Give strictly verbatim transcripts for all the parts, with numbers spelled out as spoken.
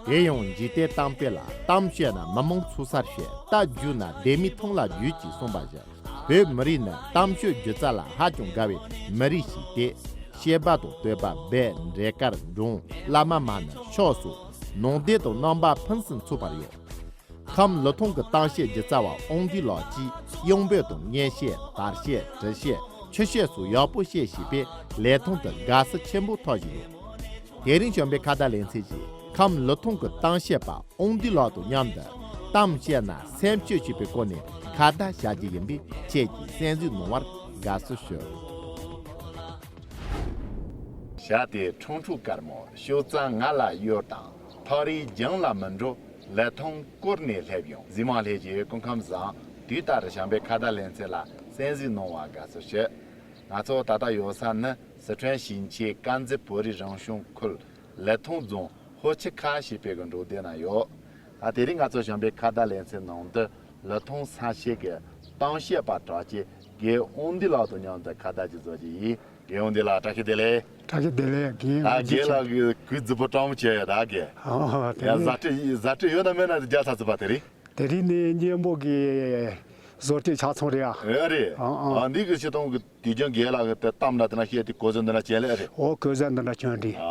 དེ་ཡང་འཇིག་རྟེན་གཏམ་དཔེ་ལ། གཏམ་བཤད་ན་མི་མང་ཚོ་སར་བཤད། རྟ་རྒྱུག་ན་སྡེ་མི་ཐང་ལ་རྒྱུག་ཅེས་གསུངས་པ་བཞིན། བོད་མི་རིགས་ནི་གཏམ་ཤོད་སྒྱུ་རྩལ་ལ་ཧ་ཅང་དགའ་བའི་མི་རིགས་ཤིག་སྟེ། བཤད་པ་དང་བསྟོད་པ། སྦས་འབྲས་དཀར་སྒྲུང་། བླ་མ་མ་ཎི་ཕྱག་སོགས་ནང་བསྟན་དང་རྣམ་པ་ཕུན་སུམ་ཚོགས་པར་ཡོད། ཁམས་ལི་ཐང་གི་གཏམ་བཤད་སྒྱུ་རྩལ་བ་དབང་འདུས་ལགས་ཀྱིས་དབྱངས་འབོད་དང་སྙན་བཤད། དར་བཤད། འབྲི་བཤད། ཆུ་བཤད་སོགས་ཡག་པོ་བཤད་ཤེས་པས་ལི་ཐང་དུ་དགའ་བསུ་ཆེན་པོ་ཐོབ་བཞིན་ཡོད། དེ་རིང་བྱམས་པའི་ཁ་བརྡ་ལེ་ཚན་གྱིས་ཁམས་ལི་ཐང་གི་གཏམ་བཤད་པ་དབང་འདུས་ལགས་དང་མཉམ་དུ། གཏམ་བཤད་ན་སེམས་ཤོད་ཅེས་པའི་སྐོར་ནས་ཁ་བརྡ་བྱ་རྒྱུ་ཡིན་པས། ཁྱེད་ཀྱིས་གསན་གཟིགས་གནང་བར་དགའ་བསུ་ཞུ། ཞག་དེ་ཁྲུང་ཁྲུང་དཀར་མོ། ཤོག་རྩ་ང་ལ་གཡོར་དང་། ཐག་རིང་རྒྱང་ལ་མི་འགྲོ། ལི་ཐང་བསྐོར་ནས་སླེབས་ཡོང་། གཟིགས་མང་ལྷན་རྒྱས་སྐུ་ཁམས་བཟང་། དུས་ལྟར་བྱམས་པའི་ཁ་བརྡ་ལེ་ཚན་ལ་གསན་གཟིགས་གནང་བར་དགའ་བསུ་ཞུ། ང་ཚོ་ད་ལྟ་ཡོད་ས་ནི་སི་ཁྲོན་ཞིང་ཆེན་དཀར་མཛེས་བོད་རིགས་རང་སྐྱོང་ཁུལ་ལི་ཐང་རྫོང་ཧོ་ཆི་ཁ་ཞེས་པའི་གི་འབྲོག་སྡེ་ན་ཡོད། ད་དེ་རིང་ང་ཚོ་བྱམས་པའི་ཁ་བརྡ་ལེ་ཚན་ནང་དུ་ལི་ཐང་ས་ཆའི་གི་གཏམ་བཤད་པ་གྲགས་ཅན་རྒན་དབང་འདུས་ལགས་དང་མཉམ་དུ་ཁ་བརྡ་ཅིག་བཟོ་རྒྱུ་ཡིན། རྒན་དབང་འདུས་ལགས་བཀྲ་ཤིས་བདེ་ལེགས། བཀྲ་ཤིས་བདེ་ལེགས། རྒན། ད་རྒན་ལགས་ཀྱི་གོས་རྫིག་པོ་སྤྲང་པོ་བྱས་ཡོད་ད་རྒན། ཨོ་དེ་ཡ་རེད། བཟའ་སྤྲོ་བཟའ་སྤྲོ་ཡོད་ན་མེད་ན་རྒྱག་ཚར་ཚུད་པ་དེ་རིང་། དེ་རིང་ནི་གཉེན་པོ་གི་བཟོ་སྤྲོད་ཆ་ཚང་རེད་ཨ། ཨེ་རེད། ཨང་ཨང་། ཨ་འདི་གི་ཆེ་མཐོང་གི་དུས་རྒྱུན་རྒན་ལགས་ཀྱི་དེ་གཏམ་ལ་དེ་ན་བཤད་དེ་གོ་ས་འདི་ན་བྱས་ལེ་རེད། ཨོ་གོ་ས་འདི་ན་བྱོན་རེད། ཨ་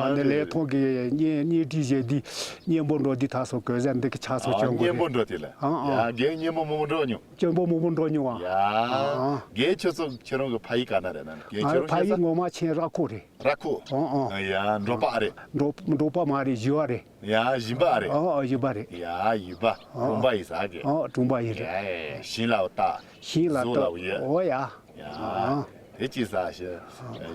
ཨ་འདི་རེད་ལས་རེད། ཐོག་གི་གཉེན་གཉེན་སྒྲིག་བྱས་དུས་གཉེན་པོ་འགྲོ་དུས་ད་སོ་གོ་ས་འདི་གི་ཆ་ཚང་ཨ་བྱོན་དགོས་གཉེན་པོ་རེད། འགྲོ་དེ་ལ། ཨང་ཨང་། ཡ་རྒན་གཉེན་པོ་མང་པོ་འགྲོ་མྱོང་། གཉེན་པོ་མང་པོ་འགྲོ་མྱོང་ཨ། ཡ་ཨང་། རྒན་ཁྱོད་ཚོ་ཁྱེད་རང་གི་ཕ་ཡུལ་ག་ན་རེད་ན་རྒན་ཁྱེད་ང་རང་ཕ་ཡུལ་ཤེས་ས་ངོ་མ་ཆེན་ར་ཁོ་རེད། ར་ཁོ། ཨང་ཨང་། ཡ་འབྲོག་པ་རེད། འབྲོག་འབྲོག་པ་མ་རེད་བཞི་བ་རེད། ཡ་བཞི་པ་རེད། ཨང་ཨང་བཞི་པ་རེད། ཡ་བཞི་པ། ཨང་། གྲོང་པ་ཡིན་ས་གི། ཨང་གྲོང་པ་ཡིན་རེད། ཡ་ཞིང་ལ་བཏགས། ཞིང་ལ་བཟོ་ལ་བཏགས་ཡོད། ཨོ་ཡ། ཡ་ཨང་། དེ་ཅི་ས་ཞེ།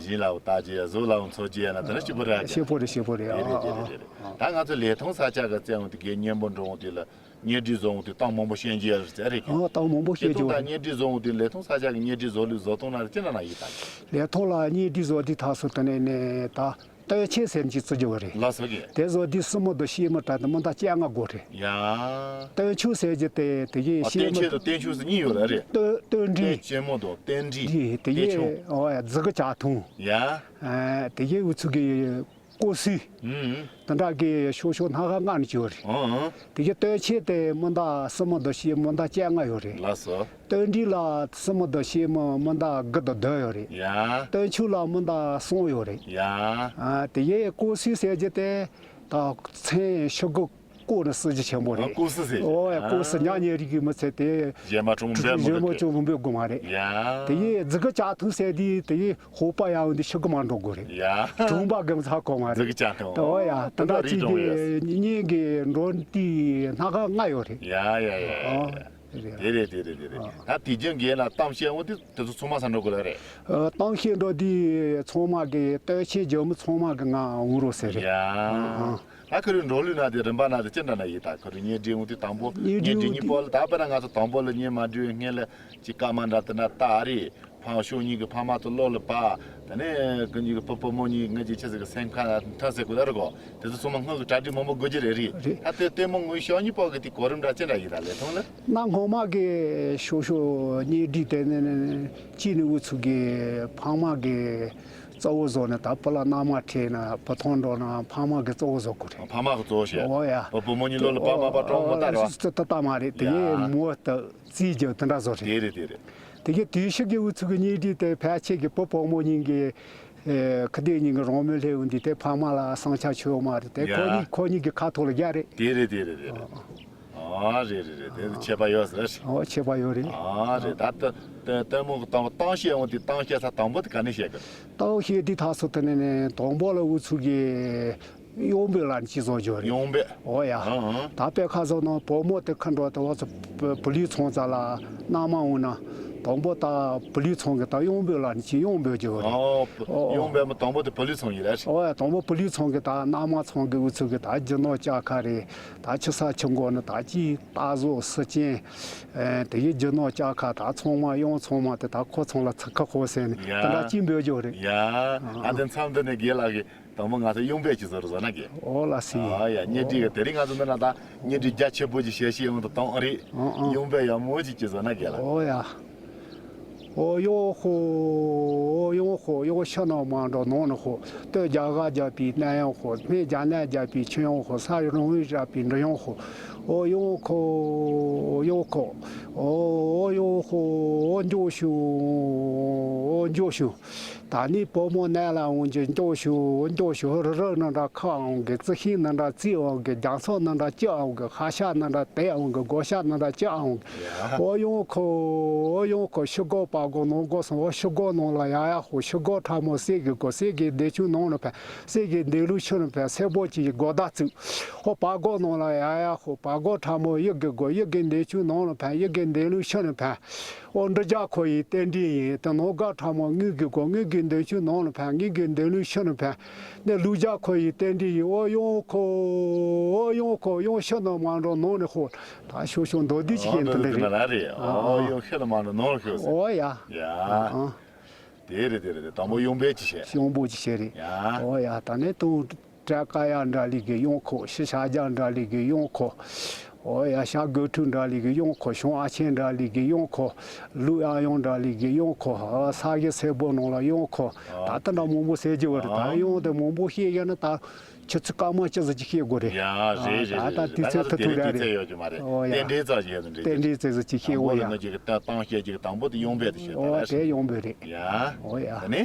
ཞིང་ལ་བཏགས་ཀྱི་བཟོ་ལ་མཚོ་ཀྱི་ཡ་ན་དེ་ན་ཤི་པོ་རེད་གི། ཤི་པོ་རེད་ཤི་པོ་རེད། དེ་རེད་ཨང་དེ་རེད་དེ་ཨང་། རེད། ད་ང་ཚོ་ལི་ཐང་ས་ཆ་གི་བཙན་འོང་དེ་གའི་གཉེན་པོ་འགྲོ་འོང་དེ་ལ་གཉེན་སྒྲིག་བཟོ་འོང་དེ་གཏམ་མང་པོ་བཤད་ཀྱི་ཡ་རེད་ཟེར་རེད་གི། ཨང་གཏམ་མང་པོ་ལི་བཤད་ཀྱི་ཐང་ཡོད་དང་རེད། གཉེན་སྒྲིག་བཟོ་འོང་དེ་ལི་ཐང་ས་ཆ་གི་གཉེན་སྒྲིག་བཟོ་ལུགས་བཟོ་སྟངས་ན་ཅི་འདྲ་ན་ཡིན་ད་གི། ལི་ཐང་ལ་གཉེན་སྒྲིག་བཟོ་དུས་ད་སོ་དེ་ནས་ནས་ད། སྟོན་ཆེན་ཟེར་གྱི་བརྩི་རྒྱུ་བ་རེད། ལགས་སོ་གི། དེ་བཟོ་དུས་སྲུ་མོ་དང་སྐྱེས་མ་དྲ་དེ་མི་འདང་བཅོ་ལྔ་དགོས་རེད། ཡ། སྟོན་ཆུང་ཟེར་གྱི་དེ་དེ་གའི་ཨ་སྐྱེས་སྟོན་མ་ཆེན་དང་སྟོན་ཆུང་ཟེར་གཉིས་ཡོད་རེད་རེད། སྟོན་སྟོན་འབྲི། སྟོན་ཆེན་མོ་དང་སྟོན་འབྲི། འབྲི་དེ་སྟོན་གའི་ཆུང་། ཨོ་ཡ་རྫི་གི་ལྕགས་ཐུང་། ཡ། ཨ་དེ་གའི་འུ་ཚུགས་གི་ཀོ་སུའི། ཨུམ། དེ་འདྲ་གི་ཤོག་ཤོག་སྣ་ཁ་ལྔ་ནས་བྱས་ཡོད་རེད། ཨང་ཨང་། དེ་གའི་སྟོན་ཆེན་དེ་མི་འདང་སྲུ་མོ་དང་སྐྱེས་མ་འདང་བཅོ་ལྔ་ཡོད་རེད། ལགས་སོ། སྟོན་འབྲི་ལ་སྲུ་མོ་དང་སྐྱེས་མ་མི་འདང་དགུ་དང་བདུན་ཡོད་རེད། ཡ། སྟོན་ཆུང་ལ་མི་འདང་གསུམ་ཡོད་རེད། ཡ། ཨ་དེ་ཡའི་ཀོ་སུའི་ཟེར་གྱི་དེ་ད་མཚན་ཤོག་གུ་ཀོ་ནི་སྲིད་ཇུས་ཆེན་པོ་རེད། ཨ་ཀོ་སུ་ཟེར་གྱི། ཨོ་ཡ་ཨ་ཀོ་སུ་ཉག་ཉེ་རིགས་ཀྱི་མི་ཚེ་དེ། གཞས་མ་ཁྲོམ་འབེབས་མི་གཞས་མ་དགོས་ཀྱི། ཁྲོམ་འབེབས་དགོས་མ་རེད། ཡ། དེ་ཡའི་རྫི་གི་ལྕགས་ཐུང་ཟེར་དུས་དེ་ཡའི་ཧོ་པ་ཡང་འདི་ཤོག་གུ་མ་འགྲོ་དགོས་རེད། ཡ། གྲོང་པ་གི་མི་ཚ་གོ་མ་རེད། རྫི་གི་ལྕགས་ཐུང་། ཨོ་ཡ་དེ་འདྲ་ཅིག་གི་གཉེན་གི་འགྲོ་དུས་སྣ་ཁ་ལྔ་ཡོད་རེད། ཡ་ཡ་ཡ་ཡ། ཨོ། དེ་རེད། དེ་རེད་དེ་རེད་དེ་རེད་དེ་རེད། ཨ། ད་དེ་རྒྱུན་རྒན་ལགས་གཏམ་བཤད་འོང་དུས་དེ་ཚོ་ཚང་མ་ས་འགྲོ་དགོས་ལ་རེད། ཨ་གཏམ་བཤད་འགྲོ་དུས་ཚང་མ་གི་སྟོན་ཆེན་རྒྱུ་མི་ཚང་མ་གི་ང་འུ་རོ་ཟེར་རེད། ཡ། ཨ། ད་ཁ་རུ་འགྲོ་ལུས་ན་དེ་རིམ་པ་ན་དེ་ཅི་འདྲ་ན་ཡིན་ད་ཁ་རུ་གཉེན་སྒྲིག་འོང་དུས་དང་པོ་གཉེན་གཉེན་སྒྲིག་གཉིས་པོ་ལ་ད་དཔེར་ན་ང་ཚོ་དང་པོ་ལ་གཉེན་མ་སྒྲིག་སྔོན་ལ་ཅི་སྐར་མ་འདྲ་དེ་འདྲ་ད་རེད། ཕ་ཤོག་གཉིས་ཀྱི་ཕ་མ་ཚོ་བློ་ལ་བབ། དེ་ནས་ཀུན་གྱི་བུ་བུ་མོ་གཉིས་ངེད་ཀྱི་ཆེ་ཟེར་གི་སེམས་ཁ་ན་ཐ་ཟེར་དགོས་ལ་རེད་གོ། དེ་ཚོ་ཚང་མ་སྔོན་གྱི་གྲ་སྒྲིག་མང་པོ་དགོས་ཀྱི་རེད་རེད། རེད། ད་དེ་ལྟད་མོ་ངོས་ཤོག་གཉིས་པོ་གི་དེ་གོ་རིམ་འདྲ་ཅི་འདྲ་ཡིན་ད་ལས་ཐོང་ལ། གནའ་སྔོན་མ་གི་ཤོག་ཤོག་གཉེན་སྒྲིག་དེ་ནས་ནས་གཅིག་ནས་འུ་ཚུགས་གི་ཕ་མ་གི་གཙོ་བོ་བཟོ་ནས་ད་བུ་ལ་མནའ་མ་ཁྲིད་ན་བུ་ཐོང་འགྲོ་ན་ཕ་མ་གི་གཙོ་བོ་བཟོ་དགོས་རེད། ཕ་མ་གི་གཙོ་བོ་བྱས། ཨོ་ཡ། བུ་བུ་མོ་གཉིས་བློ་ལ་བབ་མ་བབ་གྲོགས་མོ་ལྟ་རེད་བ། ད་ལྟ་མ་རེད་དེ་ཡའི་ཡ། མོ་ལྟ། རྩིས་རྒྱག་དེ་འདྲ་བཟོ་རེད། དེ་རེད་དེ་རེད། དེ་གའི་དུས་ཤིག་གི་འུ་ཚུགས་ཀྱི་གཉེན་སྒྲིག་དེ་ཕལ་ཆེར་གྱི་བུ་བུ་མོ་གཉིས་ཀྱི་ཨེ་ཁ་གཏད་གཉིས་ཀྱི་རང་མོས་སླེབས་འོང་དུས་དེ་ཕ་མ་ལ་བསམ་འཆར་ཆོད་མ་རེད་དེ་ཁོ་ཡ། གཉིས་ཁོ་གཉིས་ཀྱི་ཁ་ཐོག་ལ་རྒྱག་རེད། དེ་རེད་དེ་རེད་དེ་རེད། ཨ་རེད་རེད་རེད་དེ་ཁྱད་པར་ཡོད་ཟེར། ཨོ་ཁྱད་པར་ཡོད་རེད། ཨ་རེད་ད་ལྟ་ལྟད་མོ་གི་གཏམ་གཏམ་བཤད་འོང་དུས་གཏམ་བཤད་ས་དང་པོ་དེ་ག་ནས་བཤད་གི། གཏམ་བཤད་འདི་ཐག་སོ་དེ་ནས་ནས་དང་པོ་ལ་འུ་ཚུགས་ཀྱི་གཡང་འབོད་ལ་ནི་ཅི་བཟོ་རྒྱུ་རེད། གཡང་འབོད། ཨོ་ཡ། ཨང་ཨང་། ད་དཔེ་ཁ་བཟོ་ན་བུ་མོ་དེ་ཁ་འགྲོ་དེ་བ་ཚོ་བུ་བུ་ལུས་ཚང་ཙ་ལ་མནའ་མ་འོང་ན་དང་པོ་ད་བུ་ལུས་ཚང་གི་ད་གཡང་འབོད་ལ་ནི་ཅི་གཡང་འབོད་རྒྱུ་རེད། ཨོ། ཨོ་ཨོ། གཡང་འབོད་མ་དང་པོ་དེ་བུ་ལུས་ཚང་ཡིན་རེད། ཨོ་ཡ་དང་པོ་བུ་ལུས་ཚང་གི་ད་མནའ་མ་ཚང་གི་འུ་ཚུགས་གི་ད་རྒྱུ་ནོར་ལྕགས་ཁ་རེད། ད་ཆུ་ས་ཆུ་འགོ་ནི་ད་ཅི་ད་བཟོ་སི་ཅན། ཨེ་དེ་ཡི་རྒྱུ་ནོར་ལྕགས་ཁ་ད་ཚང་མ་གཡང་ཚང་མ་དེ་ད་ཁོ་ཚང་ལ་ཚུགས་ཁ་ཁོ་ཟེར་ནས་ཡ། དེ་འདྲ་ཅི་འབོད་རྒྱུ་རེད། ཡ། ཨ་དེ་མཚམས་འདི་ནས་རྒན་ལགས་ཀྱིས། དང་པོ་ང་ཚོ་གཡང་འབོད་ཅིག་བཟོ་རུ་བཟོ་ན་གི། ཨོ་ལ་སི། ཨ་ཡ་གཉེན་སྒྲིག་གི་དེ་རིང་ང་ཚོ་འདི་ན་ད་གཉེན་སྒྲིག་རྒྱ་ཆེ་པོ་ཅིག་བྱེད་ཤེས་ཡོང་དུ་གཏོང་ཨ་རེད། ཨོ་ཨོ། གཡང་འབོད་ཡག་མོ་ཅིག་ཅིག་བཟོ་ན་གི་ལ། ཨོ་ཡ། ཨོ་ཡོང་ཧོ། ཨོ་ཡོང་ཧོ། ཡོང་ཕྱི་ནང་མ་འགྲོ་ནང་ནས་ཧོ། སྟོད་རྒྱ་གར་རྒྱབ་པའི་གནས་ཡོང་ཧོ། སྨད་རྒྱ་ནག་རྒྱབ་པའི་ཆུ་ཡོང་ཧོ། ས་རི་རོང་བོའི་རྒྱབ་པའི་འབྲི་ཡོང་ཧོ། ཨོ་ཡོང་ཁོ། ཨོ་ཡོང་ཁོ། ཨོ་ཡོང་ཧོ། ཨོ་འགྱོ་ཤུ། ཨོ་འགྱོ་ཤུ། ད་ནི་བུ་མོ་ནང་ལ་འོང་གི་འགྱོ་ཤུ། འགྱོ་ཤུ། རི་རབ་ནང་འདྲ་ཁ་འོང་གི། རྩི་ཤིང་ནང་འདྲ་རྩི་འོང་གི། རྒྱ་མཚོ་ནང་འདྲ་སྐྱི་འོང་གི། ཤ་ཤ་ནང་འདྲ་དེ་འོང་གི། སྒོ་ཤ་ནང་འདྲ་སྐྱི་འོང་གི། ཡ། ཨོ་ཡོང་ཁོ། ཨོ་ཡོང་ཁོ། ཤི་སྒོ་བར་སྒོ་ནང་སྒོ་སོང་། ཨོ་ཤི་སྒོ་ནང་ལ་ཡ་ཡ་ཧོ། ཤི་སྒོ་ཁྲ་མོ་གསེར་གྱི་སྒོ། གསེར་གྱི་འདེགས་ཆུ་ནང་ལ་ཕན། གསེར་གྱི་འདེགས་ལུགས་ཤུ་ནང་ཕན། སེར་པོ་གྱི་སྒོ་ཟླ་བཙུགས། ཨོ་བར་སྒོ་ནང་ལ་ཡ་ཡ་ཧོ། བར་སྒོ་ཁྲ་མོ་གཡུ་གི་སྒོ། གཡུ་གི་འདེགས་ཆུ་ནང་ལ་ཕན། གཡུ་གི་འདེགས་ལུགས་ཤུ་ནང་ཕན། ཨོ་འབྲི་རྒྱལ་ཁོ་ཡི་རྟེན་འབྲེལ་ཡིན། དེ་ནང་སྒོ་ཁྲ་མོ་དངུལ་གྱི་སྒོ། དངུལ་གྱི་འདེགས་ཆུ་ནང་ལ་ཕན། དངུལ་གྱི་འདེགས་ལུགས་ཤུ་ནང་ཕན། ནི་ལུག་རྒྱལ་ཁོ་ཡི་རྟེན་འབྲེལ་ཡིན། ཨོ་ཡོང་ཁོ། ཨོ་ཡོང་ཁོ། ཡོང་ཕྱི་ནང་མ་འགྲོ་ནང་ནས་ཧོ། ད་ཤོ་ཤོ་མདོ་སྡེ་ཅིག་ཡིན། དེ་འདྲ་རེད། ཨོ་ཡོང་ཕྱི་ནང་མ་འགྲོ་ནང་ལ་ཤོ་ཟེར། ཨོ་ཡ། ཡ། དེ་རེད་དེ་རེད། དང་པོ་ཡོང་འབད་ཅིག་བྱས། ཡོང་འབད་ཅིག་བྱས་རེད། ཡ། ཨོ་ཡ། ད་ནི་དུང་བཀྲ་ཀ་ཡ་འདྲ་ལི་གི་ཡོང་ཁོ། ཤི་ཤ་རྒྱ་འདྲ་ལི་གི་ཡོང་ཁོ། ཨོ་ཡ། ཤ་དགོས་ཁྲུ་འདྲ་ལི་གི་ཡོང་ཁོ། ཤོང་ཨ་ཆེན་འདྲ་ལི་གི་ཡོང་ཁོ། ལུ་ཨ་ཡོང་འདྲ་ལི་གི་ཡོང་ཁོ། ཨ་ས་གི་སེར་པོ་ནང་ལ་ཡོང་ཁོ། ད་ལྟ་འདྲ་མང་པོ་ཟེར་གྱི་བ་རེད། ད་ཡོང་དེ་མང་པོ་བཤད་ཡོད་ན་ད་ཆུ་ཚོད་སྐར་མ་གཅིག་ཙམ་ཅིག་བཤད་དགོས་རེད། ཡ་རེད་རེད་རེད། ད་དུས་ཚོད་ད་ཐུང་ཐུང་རེད་རེད། ཡོད་ཀྱི་མ་རེད། ཨོ་ཡ། རྟེན་འབྲེལ་ཙམ་ཞིག་ཡོད་ན་འགྲིག་རྟེན་འབྲེལ་ཙམ་ཞིག་བཤད་དགོས་ཡ། ནི་ཅིག་གཏམ་བཤད་ཅིག་དང་པོ་དེ་ཡོང་འབད་དེ་བཤད། ཨོ་དེ་ཡོང་འབད་རེད། ཡ། ཨོ་ཡ། ད་ནི།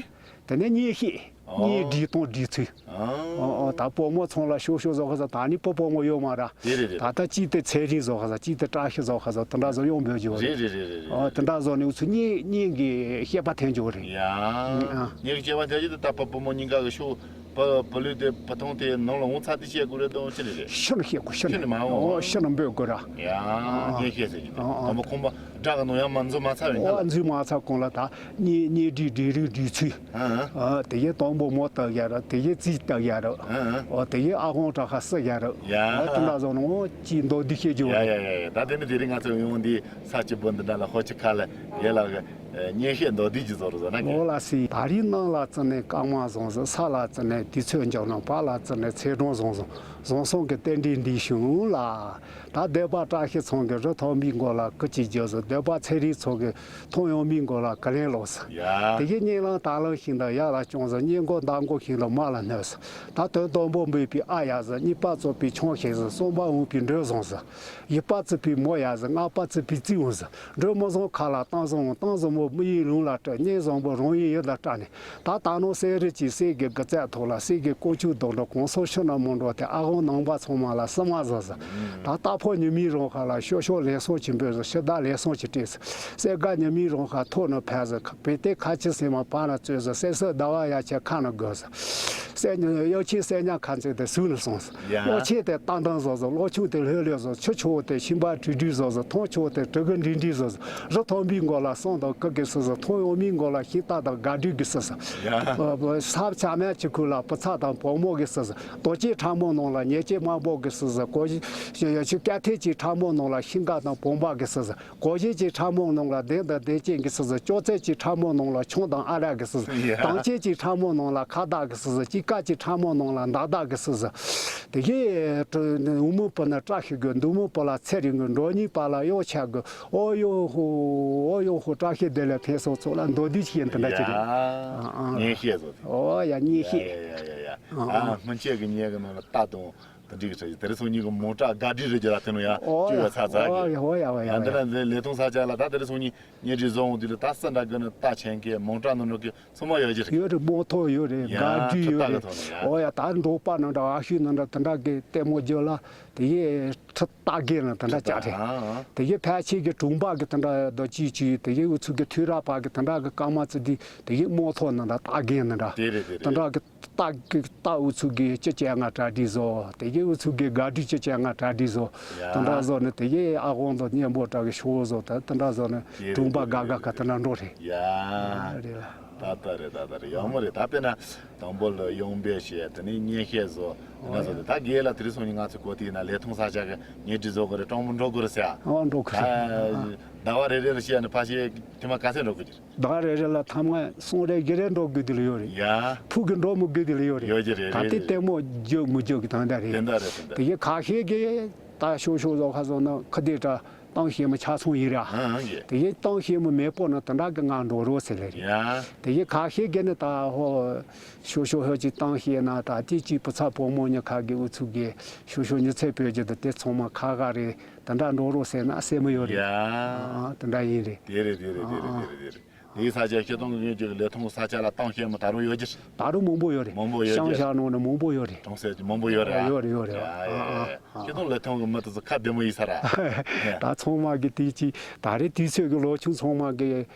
དེ་ནས་གཉེན་བཤད། གཉེན་སྒྲིག་དང་སྒྲིག་ཚུལ། ཨོ་ཨོ། ད་བུ་མོ་ཚང་ལ་ཤོ་ཤོ་བཟོ་ཁ་ས། ད་ནི་བུ་བུ་མོ་ཡོད་མ་ར། དེ་རེད་རེད། ད་ལྟ་གཅིག་དེ་ཚེ་རིང་བཟོ་ཁ་ས། གཅིག་དེ་བཀྲ་ཤིས་བཟོ་ཁ་ས། དེ་འདྲ་བཟོ་ཡོང་འབད་རྒྱུ་རེད། རེད་རེད་རེད། ཨོ་དེ་འདྲ་བཟོ་ནས་འུ་ཚོ་གཉེན་གཉེན་གྱི་བཤད་པ་འཐེན་རྒྱུ་རེད། ཡ། གཉེན་གྱི་བཤད་པ་འཐེན་རྒྱུ་དེ་ད་བུ་བུ་མོ་གཉིས་ཀ་གི་ཤོ་བུ་བུ་ལུས་དེ་བུ་ཐོང་དེ་ནང་ལ་འོང་ཚར་དེ་བཤད་དགོས་རེད་དང་ཅི་རེད་རེད། ཤི་ནས་བཤད་དགོས། ཤི་ནས། ཤི་ནས་མ་འོང་། ཨོ་ཤི་ནས་འབད་དགོས་ར། ཡ། གཉེན་བཤད་ཟེར་གྱི་དེ། ཨོ་ཨོ། དང་པོ་ཁོང་པ་སྦྲ་གི་ནང་ཡར་མ་འཛུལ་མ་ཚར་བའི་སྔ་ལ། ཨོ་འཛུལ་མ་ཚར་གོང་ལ་ད་གཉེན་གཉེན་སྒྲིག་སྒྲིག་རིང་སྒྲིག་ཚུལ། ཨ་ཨ། དེ་ཡི་དང་པོ་མོ་བཏགས་ཡ་ར། དེ་ཡི་རྩིས་བཏགས་ཡ་ར། ཨ་ཨ། ཨོ་དེ་ཡི་ཨ་ཁོང་བྲག་ཁ་བསུ་ཡ་ར། ཡ། ཨོ་དེ་འདྲ་བཟོ་ནོ་ཅི་མདོ་སྡེ་བཤད་རྒྱུ་རེད། ཡ་ཡ་ཡ། ད་དེ་ནི་དེ་རིང་ང་ཚོ་ཡོང་འདི་ས་བྱི་པོ་འདི་འདྲ་ལ་ཧོ་ཅི་ཁ་ལ་ཡེ་ལ་གི་གཉེན་བཤད་མདོ་སྡེ་ཅིག་བཟོ་རུ་བཟོ་ན་གི། ཨོ་ལ་སི། ད་རིང་ནང་ལ་བརྩི་ནས་སྐར་མ་བཟང་ཟིག་ས་ལ་བརྩི་ནས་དུས་ཚོད་འཇོག་ན། བར་ལ་བརྩི་ནས་ཚེས་གྲངས་བཟང་བཟང་། བཟང་སོང་གི་རྟེན་འབྲེལ་འདི་བྱུང་ལ། ད་སྡོད་པ་བཀྲ་ཤིས་ཚང་གི་རི་མཐོན་པོའི་མགོ་ལ་སྐུ་གཅིག་བརྗོད་ཟེར། སྡོད་པ་ཚེ་རིང་ཚང་གི་མཐོང་ཡང་མིའི་མགོ་ལ་ག་ལེན་ལོག་ཟེར། ཡ། དེ་གི་གཉེན་ལམ་དར་ལམ་ཞིག་འདི་ཡར་ལ་བརྐྱངས་ཟེར། གཉེན་མགོ་མདའ་མགོ་ཞིག་འདི་མར་ལ་བསྣོལ་ཟེར། ད་དོན་དང་པོ་འབོད་པའི་ཨ་ཡ་ཟེར། གཉིས་པ་རྩོད་པའི་ཆང་ཞིག་ཟེར། གསུམ་པ་འོང་པའི་འགྲོས་བཟང་ཟེར། བཞི་པ་རྩོད་པའི་མོ་ཡ་ཟེར། ལྔ་པ་རྩོད་པའི་རྩིས་འོང་ཟེར། འགྲོས་མི་བཟང་ཁ་ལ་གཏམ་བཟང་འོང་། གཏམ་བཟང་པོ་མི་ཡི་ལུང་ལ་སྤྲད། གཉེན་བཟང་པོ་རང་ཡི་ཡུལ་ལ་སྤྲད་ནས། ད་ད་ནང་གསེར་རི་གྱི་གསེར་གྱི་དགུ་རྩེ་ཐོག་ལ་གསེར་གྱི་ཀོང་ཆུ་རྡོག་འགྲོ་གོང་སོང་ཤུ་ན་མོ་འགྲོ་དེ་ཨ་ཧོང་ནང་པ་ཚང་མ་ལ་སི་མ་ཟ་ཟ། ད་རྟ་ཕོ་ཉི་མའི་རང་ཁ་ལ་ཤོ་ཤོ་ལེགས་སོང་ཅི་འབོད་ཟ། ཕྱི་ཟླ་ལེགས་སོང་ཅི་སྤྲད་ཟ། གསེར་སྒ་ཉི་མའི་རང་ཁ་ཐོག་ན་ཕེབས་ཟ། བེ་ཏའི་ཁ་ཆེ་སེ་མ་བར་ན་རྩོད་ཟ། གསེར་སེར་ཟླ་བ་ཡ་ཆེ་ཁ་ན་དགོས་ཟ། གསེར་ཉི་གཡོ་ཆེན་གསེར་ཉ་ཁ་མཛེས་དེ་ཟུག་ལ་སོང་ཟ། ཡ། གཡོ་ཆེན་དེ་རྟ་མདང་བཟོ་ཟ། གློག་ཆུང་དེ་ལྷོད་ལྷོད་བཟོ། ཆུ་ཆུ་བོ་དེ་ཤིང་པ་དྲིལ་དྲིལ་བཟོ་ཟ། ཐང་ཆུ་བོ་དེ་གྲི་གུ་འདྲིལ་འདྲིལ་བཟོ་ཟ། རི་མཐོན་པོའི་མགོ་ལ་སྲང་དང་ཀི་གི་སི་ཟ། ཐང་ཡངས་མའི་མགོ་ལ་ཤིང་རྟ་དང་སྒ་སྒྲིག་གི་སི་ཟ། ཡ། ས་ཆ་མལ་ཆུ་ཁུག་ལ་བུ་ཚ་དང་བུ་མོ་གི་སི་ཟ། རྡོ་སྐྱེས་ཕྲ་མོ་ནང་ལ་ཉེར་སྐྱེས་དམར་པོ་གི་སི་ཟ། གོ་ཆུ་ཆུ་སྐྱ་ཐེར་གྱི་ཕྲ་མོ་ནང་ལ་ཤིང་འགག་དང་བོང་བ་གི་སི་ཟ། གོ་བཞི་གྱི་ཕྲ་མོ་ནང་ལ་གདན་དང་གདན་ཅན་གྱི་སི་ཟ། ཅོག་ཙེ་གྱི་ཕྲ་མོ་ནང་ལ་ཆང་དང་ཨ་རག་གི་སི་ཟ། ཡ། དང་ཅན་གྱི་ཕྲ་མོ་ནང་ལ་ཁ་བརྡ་གི་སི་ཟ། དཀྱིལ་ཀ་གྱི་ཕྲ་མོ་ནང་ལ་མདའ་བརྡ་གི་སི་ཟ། དེ་གའི་འུ་མི་བུ་ནི་བཀྲ་ཤིས་དགོས། མདུང་མི་བུ་ལ་ཚེ་རིང་དགོས། འགྲོ་གཉིས་བར་ལ་གཡོག་ཆ་དགོས། ཨོ་ཡོ་ཧོ། ཨོ་ཡོ་ཧོ། བཀྲ་ཤིས་བདེ་ལེགས་ཕུན་སུམ་ཚོགས་ལ་མདོ་སྡེ་ཅིག་ཡིན། དེ་འདྲ་ཅིག་རེད། ཡ། ཨ་ཨ། གཉེན་བཤད་བཟོ་དེ། ཨོ་ཡ། གཉེན་བཤད། ཡ་ཡ་ཡ་ཡ། ཨ་ཨ། ཨ་སྔོན་ཆད་ཀྱི་གཉེན་གྱི་ནང་ལ་རྟ་དང་དེ་འདྲ་གི་ཆ་ཡི། དེ་རིང་སང་ཉིན་གྱི་མོ་ཊ་སྒ་སྒྲིག་རེད་ཀྱི་ལ། དེ་ནང་ཡ་ཨོ་ཡ། བཅུག་ཡ་ཚ་ཚ་གི། ཨོ་ཡ་ཨོ་ཡ་ཨོ་ཡ། ཡ་འདི་ལ་ལས་ལས་ཐོང་ས་ཆ་ལ་ད་དེ་རིང་སང་ཉིན་གཉེན་སྒྲིག་བཟོ་འོང་དུས་ལ་ད་སི་འདྲ་གི་ནི་རྟ་ཆེན་གི་མོ་ཊ་ནང་འགྲོ་གི་ཚང་མ་ཡོད་ཀྱི་རེད། ཡོད་རེད། མོ་ཐོག་ཡོད་རེད། ཡ། སྒ་སྒྲིག་ཁྲི་ཡོད་རྟ་གི་རེད། ཐོག་ནས་ཡ། ཨོ་ཡ། ད་འབྲོག་པ་ནང་འདྲ་ཨ་ཤུ་ནང་འདྲ་དེ་འདྲ་གི་ལྟད་མོ་རྒྱབ་ལ་དེ་ཡི་ཁྲི་རྟ་རྒན་ལ་དེ་འདྲ་ཅག་རེད། ཨ་ཨ། དེ་ཡི་ཕལ་ཆེར་གྱི་གྲོང་པ་གི་དེ་འདྲ་རྡོ་ཅིག་ཅིག་དེ་ཡི་འུ་ཚོ་གི་ཐུ་ར་པ་གི་དེ་འདྲ་གི་སྐར་མ་ཙི་དེ་དེ་ཡི་མོ་ཐོག་ནང་འདྲ་རྟ་རྒན་ནང་འདྲ་དེ་རེད་དེ་རེད། དེ་འདྲ་གི་རྟ་གི་རྟ་འུ་ཚོ་གི་སྤྱི་སྤྱན་སྔ་གྲ་སྒྲིག་བཟོ། དེ་གི་འུ་ཚོ་གི་སྒ་སྒྲིག་སྤྱི་སྤྱན་སྔ་གྲ་སྒྲིག་བཟོ། ཡ། དེ་འདྲ་བཟོ་ནས་དེ་གི་ཨ་དབང་དང་གཉེན་པོ་གྲ་གི་ཤོག་བཟོ། དེ་དེ་འདྲ་བཟོ་ནས་དེ་རེད་གྲོང་པ་དེ་རེད་དགའ་དགའ་དེ་རེད། ཁ་དེ་འདྲ་འགྲོ་རེད། ཡ། རེད་ལ། ད་ལྟ་རེད། ད་ལྟ་རེད། ཡག་མོ་རེད། ད་དཔེར་ན་དང་པོ་ལ་གཡོག་འབད་བྱས། དེ་ནས་གཉེན་བཤད་བཟོ། དེ་འདྲ་བཟོ་དེ་ད་རྒན་ལགས་དེ་རིང་སང་ཉིན་ང་ཚོའི་གོ་ཐོས་ན་ལས་ཐོང་ས་ཆ་གི་གཉེན་སྒྲིག་བཟོ་དགོས་རེད། གྲོང་མི་འགྲོ་དགོས་རེད་ཟེར། ཨོ་འགྲོ་དགོས་རེད། ཟླ་བ་རེ་རེ་ལ་བཤད་ན་ཕལ་ཆེར་ཐེངས་མ་ག་ཚོད་འགྲོ་དགོས་ཀྱི་རེད། ཟླ་བ་རེ་རེ་ལ་ཐེངས་མ་གསུམ་རེ་བཞི་རེ་འགྲོ་དགོས་དེ་ལ་ཡོད་རེད། ཡ། ཕུགས་ཀྱི་འགྲོ་མི་དགོས་དེ་ལ་ཡོད་རེད། ཡོད་ཀྱི་རེད། ད་རེད་དེ་རེད། ལྟད་མོ་རྒྱུག་མི་རྒྱུག་གི་དང་འདྲ་རེད། དེ་འདྲ་རེད། དེ་འདྲ་དེ་གི་ཁ་ཤས་ཀྱིས་ད་ཤོག་ཤོག་བཟོ་ཁ་བཟོ་ན་ཁ་བདེ་དྲ། གཏམ་བཤད་མི་ཆ་ཚང་ཡིན་ར། ཨང་ཀི། དེ་ཡིན་གཏམ་བཤད་མི་མེད་པོ་ན་དེ་འདྲ་གི་ང་འགྲོ་རོགས་ཟེར་ལེ་རེད། ཡ། དེ་ཡིན་ཁ་ཤས་གི་ནི་ད་ཧོ། ཤོ་ཤོ་ཧོ་ཅིག་གཏམ་བཤད་ན་ད་དེ་ཅིག་བུ་ཚ་བུ་མོ་ཉི་ཁ་གི་འུ་ཚུགས་གི་ཤོ་ཤོ་ཉི་ཚེ་བོད་ཀྱི་དེ་དེ་ཚང་མ་ཁ་ཁ་རེད། དེ་འདྲ་འགྲོ་རོགས་ཟེར་ན་ཟེར་མི་ཡོད་རེད། ཡ། ཨང་དེ་འདྲ་ཡིན་རེད། དེ་རེད་དེ་རེད་དེ་རེད་དེ་རེད་དེ་རེད། དེའི་ས་ཆ་ཤེས་སྟོང་གི་ངོས་ཀྱི་ལས་ཐོང་ས་ཆ་ལ་གཏམ་བཤད་མི་ད་རུང་ཡོད་ཀྱི། ད་རུང་མང་པོ་ཡོད་རེད། མང་པོ་ཡོད་ཀྱི། ཤང་ཤང་ནང་ནས་མང་པོ་ཡོད་རེད། གྲོང་གསེབ་ཀྱི་མང་པོ་ཡོད་རེད། ཡོད་རེད་ཡོད་རེད། ཡ་ཡ་ཡ། ཤེས་སྟོང་ལས་ཐོང་གི་མི་དེ་ཚོ་ཁ་བདེ་མོ་ཡིན་ས་ར། ད་ཚང་མ་གི་དེ་ཅི་ད་རེད། དུས་ཚོད་ཀྱི་ལོ་ཆུང་ཚང་མ་གི་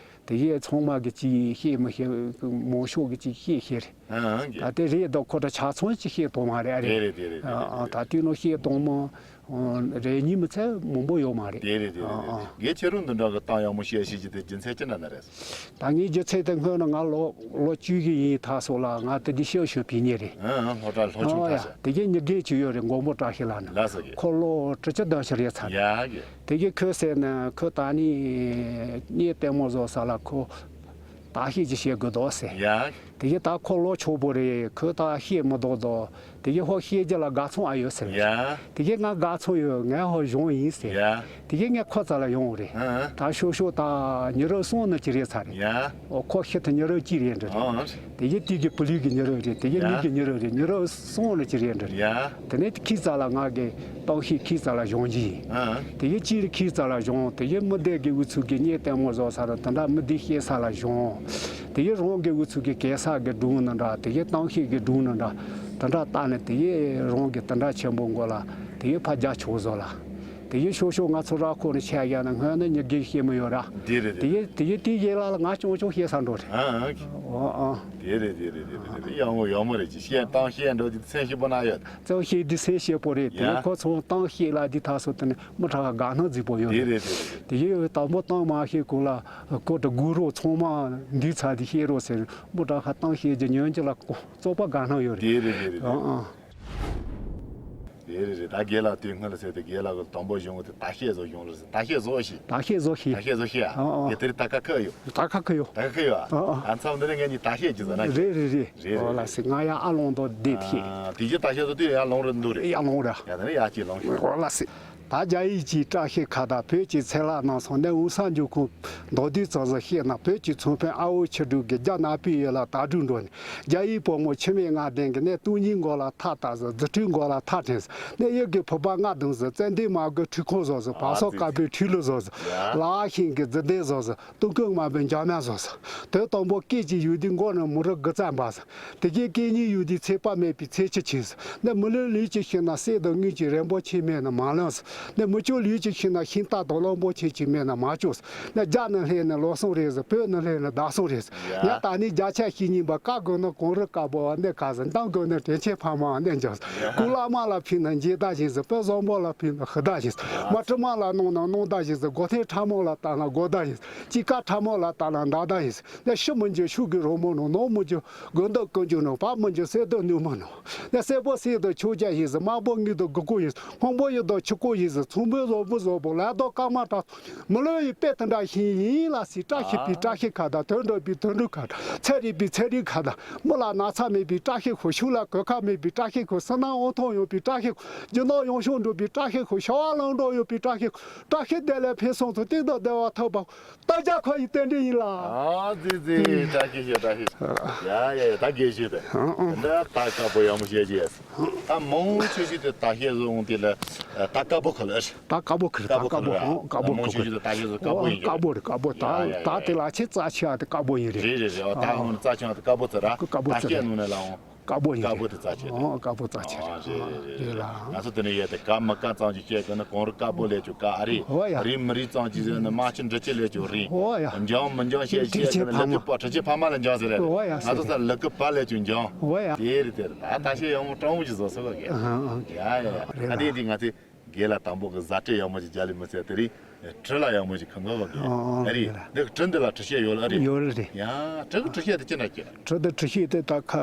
དེ་ཡས་ཚང་མ་གི་ཅི་ཤེས་མི་ཤེས་མང་ཤོས་གི་ཅི་ཤེས་ཤེས་རེད། ཨང་ཀི། ད་དེ་རེད་དོ། ཁོ་ད་ཆ་ཚང་ཅི་ཤེས་དོ་མ་རེད། ཨ་རེད། དེ་རེད་དེ་རེད་དེ་རེད། ད་དུས་ནོ་ཤེས་དོ་མོ། རེ་གཉིས་མི་ཚད་མང་པོ་ཡོད་མ་རེད། དེ་རེད་དེ་རེད་དེ་རེད། ཨ་ཨ། ངས་ཁྱེད་རང་འདི་འདྲ་གི་གཏམ་ཡག་མོ་བཤད་ཤེས་ཀྱི་དེ་རྒྱུ་མཚན་ཅི་འདྲ་ན་རེད། ད་ངའི་རྒྱུ་མཚན་དེ་སྔོན་ན་ང་ལོ་ལོ་བཅུ་གི་ཡིན་ཐག་སོ་ལ་ང་དེ་གི་ཤེས་ཞུ་བི་ཉེ་རེད། ཨ་ཨ། སློབ་གྲྭ་སློབ་ཆུང་ཨ་ཐག་ཡ་ཤེས། དེ་གི་མྱི་རྒན་ཅིག་ཡོད་རེད། མགོན་པོ་བཀྲ་ཤིས་ལགས་ནི། ལགས་སོ་གི། ཁོ་ལོ་དྲུག་ཅུ་ཟླ་ཤི་རེད་ཚར་རེད། ཡ་གི། དེ་གི་ཁོས་ཟེར་ན་ཁོས་ད་ནི་གཉེན་ལྟད་མོ་བཟོ་ས་ལ་ཁོ་བརྟག་དཔྱད་ཅིག་བྱེད་དགོས་འདུག་ཟེར། ཡ། དེ་གི་ད་ཁོ་ལོ་ཆོག་པོ་རེད། ཁོས་ད་ཤེས་མི་འདུག་འདུག་དེ་གི་ཧོ་ཤེས་རྒྱུ་ལ་དགའ་ཚོར་ཨ་ཡོད་ཟེར། ཡ། དེ་གི་ང་དགའ་ཚོར་ཡོད། ངས་ཧོ་གཞུང་ཡིན་ཟེར། ཡ། དེ་གི་ངས་ཁོ་རྩ་ལ་ཡོང་རེད། ཨ། ད་ཤོ་ཤོ་ད་ཉི་རབས་གསུམ་ནི་ཅི་རེད་ཚར་རེད། ཡ། ཨོ་ཁོ་ཤི་ཐི་ཉི་རབས་གཅིག་རེད་འདྲ་རེད། ཨ། དེ་གི་དེ་གི་བུ་ལུས་ཀྱི་ཉི་རབས་རེད། དེ་གི་ཡ། མི་གི་ཉི་རབས་རེད། ཉི་རབས་གསུམ་ནི་ཅི་རེད་འདྲ་རེད། ཡ། དེ་ནས་ཁྱི་རྩ་ལ་ང་གི་གཏམ་བཤད་ཁྱི་རྩ་ལ་གཞུང་གི་ཡིན། ཨ། དེ་གི་ཅི་རེད་ཁྱི་རྩ་ལ་གཞུང་། དེ་གི་མི་སྡེ་གི་འུ་ཚུགས་ཀྱི་གཉེན་ལྟད་མོ་བཟོ་ས་ར་དེ་འདྲ་མི་སྡེ་སྐྱེ་ས་ལ་གཞུང་། དེ་གི་རང་གི་འུ་ཚུགས་ཀྱི་གེ་ས་གི་སྒྲུང་ནི་འདྲ། དེ་གི་གཏམ་བཤད་ཀྱི་སྒྲུང་ནི་འདྲ། དེ་འདྲ་ལྟ་ནས་དེ་ཡི་རང་གི་དེ་འདྲ་ཆེན་པོ་མགོ་ལ་དེ་ཡི་ཕ་རྒྱ་ཆོག་བཟོ་ལ། དེ་ཡི་ཤོ་ཤོ་ང་ཚོ་ར་ཁོ་ནི་ཆ་ཡ་ན་སྔོན་ནི་ཉི་དགེ་ཤེས་མི་ཡོད་ར། དེ་རེད་དེ་དེ་ཡི་དེ་ཡི་དེ་ཡི་ལ་ལ་ང་ཅུང་ཅུང་ཤེས་ས་འགྲོ་རེད། ཨ་ཨ། ཨོ་ཨ། དེ་རེད་དེ་རེད་དེ་རེད་དེ་རེད། ཡག་མོ་ཡག་མོ་རེད་ཅི་ཤེས་གཏམ་བཤད་འགྲོ་དེ་སེམས་ཤིག་པོ་ན་ཡོད། གཏམ་བཤད་དེ་སེམས་ཤིག་པོ་རེད། དེ་ཡ། ཁོ་ཚོ་གཏམ་བཤད་ལ་དེ་ཐག་སོ་དེ་ནི་མི་ཁྲ་ག་དགའ་སྣང་རྫིག་པོ་ཡོད་དེ་རེད་རེད་དེ་རེད། དེ་ཡི་དང་པོ་གཏམ་མ་བཤད་གོང་ལ་ཁོ་དྲི་དགོས་རོགས་ཚང་མ་འདི་ཚ་དེ་བཤད་རོགས་ཟེར། མི་དྲག་ཁ་གཏམ་བཤད་རྒྱུ་ཉོན་རྒྱུ་ལ་ཀོ་བཙོག་པ་དགའ་སྣང་ཡོད་རེད། དེ་རེད་དེ་རེད་དེ་རེད། ཨང་ཨང་། དེ་རེད་རེད། ད་རྒན་ལགས་དུས་སྔ་ལ་ཟེར་ཏེ་རྒན་ལགས་ཀྱི་དང་པོ་གཞུང་གི་དེ་ད་བཤད་བཟོ་གཞུང་ལ་ཟེར། ད་བཤད་བཟོ་ཞིག་ད་བཤད་བཟོ་ཞིག་ད་བཤད་བཟོ་ཞིག་ཨ། ཨང་ཨང་། དེ་དེ་རེད། ད་ཁ་ཁ་ཡོད། ད་ཁ་ཁ་ཡོད། ད་ཁ་ཁ་ཡོད་ཨ། ཨང་ཨང་། ཨ་མཚམས་འདི་ནས་ངས་ནི་ད་བཤད་ཀྱི་ཟེར་ན། རེད་རེད་རེད། རེད་རེད། ཨོ་ལ་སི་ང་ཡ་ཨ་ལོང་དོ་བསྡད་ཐེ། ཨ་དེ་རྗེས་ད་བཤད་བཟོ་དུས་ཡ་ལོང་རེད་འདུག་རེད། ཡ་ལོང་ར། ཡ་དེ་ནས་ཡ་གཅིག་ལོང་ཞིག་ཨོ་ལ་སི། ད་རྒྱ་ཡིག་གི་བཀྲ་ཤིས་ཁ་བརྡ་བོད་ཀྱི་ཚལ་ལ་གནང་སོང་། ནས་འུ་ས་འཇུ་ཁུངས་མདོ་དུས་ཙམ་ཟིག་བཤད་ན། བོད་ཀྱི་ཚོང་དཔོན་ཨ་འོ་ཆི་འབྲུག་གི་རྒྱ་ནག་པའི་ཡུལ་ལ་དྭ་ཕྲུག་འགྲོ་ནས། རྒྱ་ཡིག་བུ་མོ་འཆི་མེད་ལྔ་ལྡན་གྱི་ནས་སྟོང་ཉིད་མགོ་ལ་ཐག་བཏགས་ཟིག་རྫུ་འཕྲུལ་མགོ་ལ་ཐག་འཐེན་ཟིག་ནས་གཡུ་གི་ཕུར་པ་ལྔ་བརྡུངས་ཟིག་ཙན་དན་མ་གི་འཁྲུལ་འཁོར་བཟོ་ཟིག་བ་སོ་དཀར་པོའི་འཁྲུལ་གླུ་བཟོ་ཟིག་ལ་ཨ་ཤིང་གི་རྫི་ལྡེ་བཟོ་ཟིག་སྟོན་ཀུན་དམར་པོའི་འཇག་མ་བཟོ་ཟིག་དོན་དང་པོ་སྐད་ཅིག་ཡོད་དུས་མགོ་ནས་མུ་རུ་དགུ་རྩ་འབར་ཟིག་དེ་གའི་སྐད་གཉིས་ཡོད་དུས་ཚེ་དཔག་མེད་པའི་ཚེ་ཆུ་ཆེན་ཟིག་ནས་མི་ལུས་ལུས་ཀྱི་ཤིང་ན་གསེར་དང་དངུལ་གྱི་རིན་པོ་ཆེ་མེད་ན་མ་ལོན་ཟིག་ནས་མི་ཆོས་ལུས་ཀྱི་ཤིང་ན་ཤིང་རྟ་དང་གླང་པོ་ཆེ་གཅིག་མེད་ན་མ་བཅོས་ཟིག་ནས་རྒྱ་ནས་སླེབས་ནས་ལོ་གསུམ་རེད་ཟིག་བོད་ནས་སླེབས་ནས་ཟླ་གསུམ་རེད་ཟིག་ཡ། ཡ་ད་ནི་བརྒྱ་ཆ་བཤད་སྙིང་པ། བཀའ་དགོས་ན་གངས་རི་དཀར་པོ་བ་གནས་ཁ་ཟིག་འདང་དགོས་ན་དྲིན་ཆེན་ཕ་མ་བ་གནས་འཇགས་ཟིག་ཡ། སྐུ་བླ་མ་ལ་ཕུལ་ན་མཇལ་བརྡ་བཞིན་ཟིག་དཔོན་བཟང་པོ་ལ་ཕུལ་ན་ཕུ་བརྡ་བཞིན་ཟིག་མ་དྲི་མ་ལ་གནང་ན་གནང་བརྡ་བཞིན་ཟིག་སྒོ་ཐེམ་ཁྲ་མོ་ལ་བལྟ་ན་སྒོ་བརྡ་བཞིན་ཟིག་དཔྱིད་ཀ་ཁྲ་མོ་ལ་བལྟ་ན་མདའ་བརྡ་བཞིན་ཟིག་ནས་ཤི་མི་འགྱུར་ཤུགས་ཀྱི་རོལ་མོ་ནང་། ནོར་མི་འགྱུར་དགུན་འདབ་ཀུན་འགྱུར་ནང་། བབས་མི་འགྱུར་གསེར་འདབ་ནུབ་མོ་ནང་། ནས་སེར་པོ་གསེར་དང་ཕྱུར་རྒྱག་བཞིན་ཟིག་དམར་པོ་དངུལ་དང་དགུ་ཀོ་བཞིན་ཟིག་སྔོན་པོ་གཡུ་དང་ཆུ་ཀོ་བཞིན་ཟིག་མཚོ་འབུ་རྫོང་བུ་བཟང་པོ་ལ་དོ་སྐར་མ་དྲ་མི་ལོ་ཡི་དཔེ་དེ་འདྲ་ཞིག་ཡིན་ལ་སྲིད། བཀྲ་ཤིས་པའི་བཀྲ་ཤིས་ཁ་བརྡ། དོན་འགྲུབ་པའི་དོན་འགྲུབ་ཁ་བརྡ། ཚེ་རིང་པའི་ཚེ་རིང་ཁ་བརྡ། མི་ལ་ན་ཚ་མེད་པའི་བཀྲ་ཤིས་ཤོག་ཤུགས་ལ་གོད་ཁ་མེད་པའི་བཀྲ་ཤིས་ཤོག་བསོད་ནམས་དབང་ཐང་ཡོང་བའི་བཀྲ་ཤིས་ཤོག་རྒྱུ་ནོར་ཡོངས་བཤད་འགྲུབ་པའི་བཀྲ་ཤིས་ཤོག་བྱ་བ་ལམ་འགྲོ་ཡོང་བའི་བཀྲ་ཤིས་ཤོག་བཀྲ་ཤིས་བདེ་ལེགས་ཕུན་སུམ་ཚོགས། གཏན་དུ་བདེ་བ་ཐོབ་པ། རྟ་རྒྱལ་ཁོ་ཡི་རྟེན་འབྲེལ་ཡིན་ལ། ཨ་ཙི་ཙི། བཀྲ་ཤིས་ཤོག་བཀྲ་ཤིས་ཤོག་ཡ་ཡ་ཡ། ད་དགེ་བཤེས་དེ། ཨང་ཨང་། འདི་ད་དཀར་པོ་ཡག་མོ་བཤད་ཀྱི་ཡ། ད་མང་ཆེ་ཤོས་དེ་ད་བཤད་བཟོ་འོང་དེ་ལ་ད་དཀར་པོ་ཁ་ལ་ཨེ། ད་དཀར་པོ་ཁ་ལ། ད་དཀར་པོ་ཁ་ལ། ཨང་། དཀར་པོ་མང་ཆེ་ཤོས་དེ་ད་བཤད་བཟོ་དཀར་པོ་ཡིན་གྱི། དཀར་པོ་རེད། དཀར་པོ། ད་ཡ་ཡ་ད་ཡ་དེ་ཡ། ལ་ཆེས་རྩ་ཆེ་བ་དེ་དཀར་པོ་ཡིན་རེད། རེད་རེད་རེད། ཨ་ད་ཨང་། ཧོན་རྩ་ཆེ་བ་དེ་དཀར་པོ་ཚ་ར། དཀར་པོ་ད་ཚ་བཤད་རེད། ནང་ནས་ལ་འོང་། དཀར་པོ་དེ་རྩ་ཆེ་རེད། ཨང་། དཀར་པོ་རྩ་ཆེ་རེད། ཨང་། རེད་ལ། ང་ཚོ་དེ་ནས་ཡོད་དེ་ག་མི་ག་ཙམ་ཅིག་བཤད་གི་ན་གངས་རི་དཀར་པོ་ལས་ཀྱང་དཀར་ཨ་རི། ཨོ་ཡ། རི་མི་རི་ཙམ་ཅིག་ཟེར་ན་རྨ་ཆུ་འབྲི་ཆུ་ལས་ཀྱང་རི། ཨོ་ཡ། འཇང་མི་འཇང་བཤད་བཤད་གི་ན་ལབ་ཀྱི་པ་དྲི་ཆུ་ཕ་མ་ལ་འཇང་ཟེར་རེད། ཨོ་ཡ། ང་ཚོ་ས་ལབ་ཀྱི་པ་ལས་ཀྱང་འཇང་། ཨོ་ཡ། དེ་རེད་དེ་རེད། ད་ད་བཤད་ཡག་མོ་སྤྲང་མོ་ཅིག་བཟོ་ས་བ་གི། ཨང་ཨང་། ཡ་ཡ་ཡ། རེད་ལ། ཨ་དེ་དེ་ང་ཚོས། རྒན་ལགས་དང་པོ་གི་ཟ་སྤྲད་ཡག་མོ་ཅིག་རྒྱག་ལེ་མི་ཚད་དེ་རིང་། དྲི་ལ་ཡག་མོ་ཅིག་ཁ་འགོ་བ་གི། ཨོ་ཨོ། ཨ་རེད། རེད་ལ། འདི་དྲི་འདི་ལ་དྲི་ཤེས་ཡོད་ལ་ཨ་རེད། ཡོད་རེད། ཡ། དྲི་གི་དྲི་ཤེས་དེ་ཅི་འདྲ་སྐྱེ། དྲི་དེ་དྲི་ཤེས་དེ་ད་ཁ་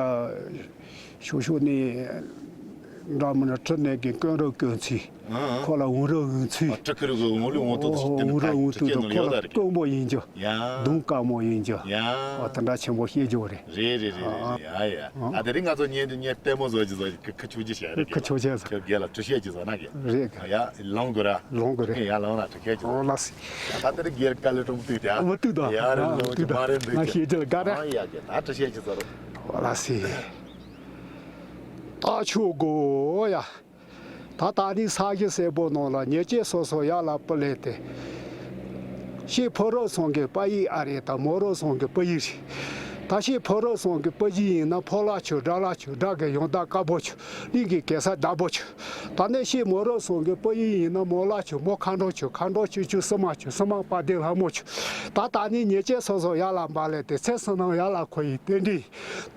ཤོ་ཤོ་ནས་ འདྲ་མིན་ན་ཁྲི་ནས་གི་ཀུན་ར་ཀུན་ཚུལ། ཨང་། ཁོ་ལ་འུ་ར་འུ་ཚུལ། ཨ། ཁྲི་ཁུར་གི་འུ་ལུ་འུ་ཏོ་དེ་འུ་ར་འུ་ཏོ་དང་ཁོ་ལ་དཀོན་པོ་ཡིན་རྒྱུ། ཡ། གདོང་དཀར་མོ་ཡིན་རྒྱུ། ཡ། ཨོ་དེ་འདྲ་ཆེན་པོ་བཤད་རྒྱུ་རེད། རེད་རེད་རེད་རེད། ཡ་ཡ། ཨ་དེ་རིང་ང་ཚོ་ཉན་དུ་ཉན་ལྟད་མོ་བཟོ་རྒྱུ་བཟོ་རྒྱུ་ཁ་ཆུ་རྒྱུ་བྱས་རེད། ཁ་ཆུ་བྱས་ཟེར། ཁྱོད་རྒན་ལ་འཕྲི་བཤད་རྒྱུ་བཟོ་ན་གི། རེད་གི། ཡ་ལོང་དགོས་ར། ལོང་དགོས་ར། ཡ་ལོང་ན་འཕྲི་བཤད་རྒྱུ། ཨོ་ལགས་སི། ད་དེ་རིང་རྒན་དཀའ་ལས་ཁྲོམ་བཏུས་ཏེ། ཨ་མ་བཏུས་དང་། ཡ་རེད། ཨ་ལོང་རྒྱུ་མ་རེད། འདུག་ང་རྒྱུ་བཤད་རྒྱུ་ལ་དགའ་ར། ཨ་ཡ་གི། ད་འཕྲི་བཤད་རྒྱུ་བཟོ་རོགས། ཨོ་ལགས་སི། ད་ཆོག་གོ་ཡ། ད་ད་ནི་ས་གཞི་སེར་པོ་ནང་ལ་ཉེས་ཅན་སོ་སོ་ཡར་ལ་སྤུ་ལས་ཏེ། ཤི་ཕོ་རོག་ཚང་གི་པ་ཡིག་ཨ་རེད་དང་མོ་རོག་ཚང་གི་པ་ཡིག་རེད། ད་ཤི་ཕོ་རོག་ཚང་གི་པ་ཡིག་ཡིན་ན་ཕོ་ལ་ཆུ་དགྲ་ལ་ཆུ་དགྲ་གི་ཡོན་བདག་དཀར་པོ་ཆུ་གླིང་གི་གེ་སར་བདག་པོ་ཆུ། ད་ནི་ཤི་མོ་རོག་ཚང་གི་པ་ཡིག་ཡིན་ན་མོ་ལ་ཆུ་མོ་མཁའ་འགྲོ་ཆུ་མཁའ་འགྲོ་ཆུ་ཆུ་སི་མ་ཆུ་སི་མ་དཔལ་ལྡན་ལྷ་མོ་ཆུ། ད་ད་ནི་ཉེས་ཅན་སོ་སོ་ཡར་ལ་སྤུ་ལས་ཏེ་ཚེ་བསོད་ནམས་ཡར་ལ་འཁོར་ཡི་རྟེན་འབྲེལ།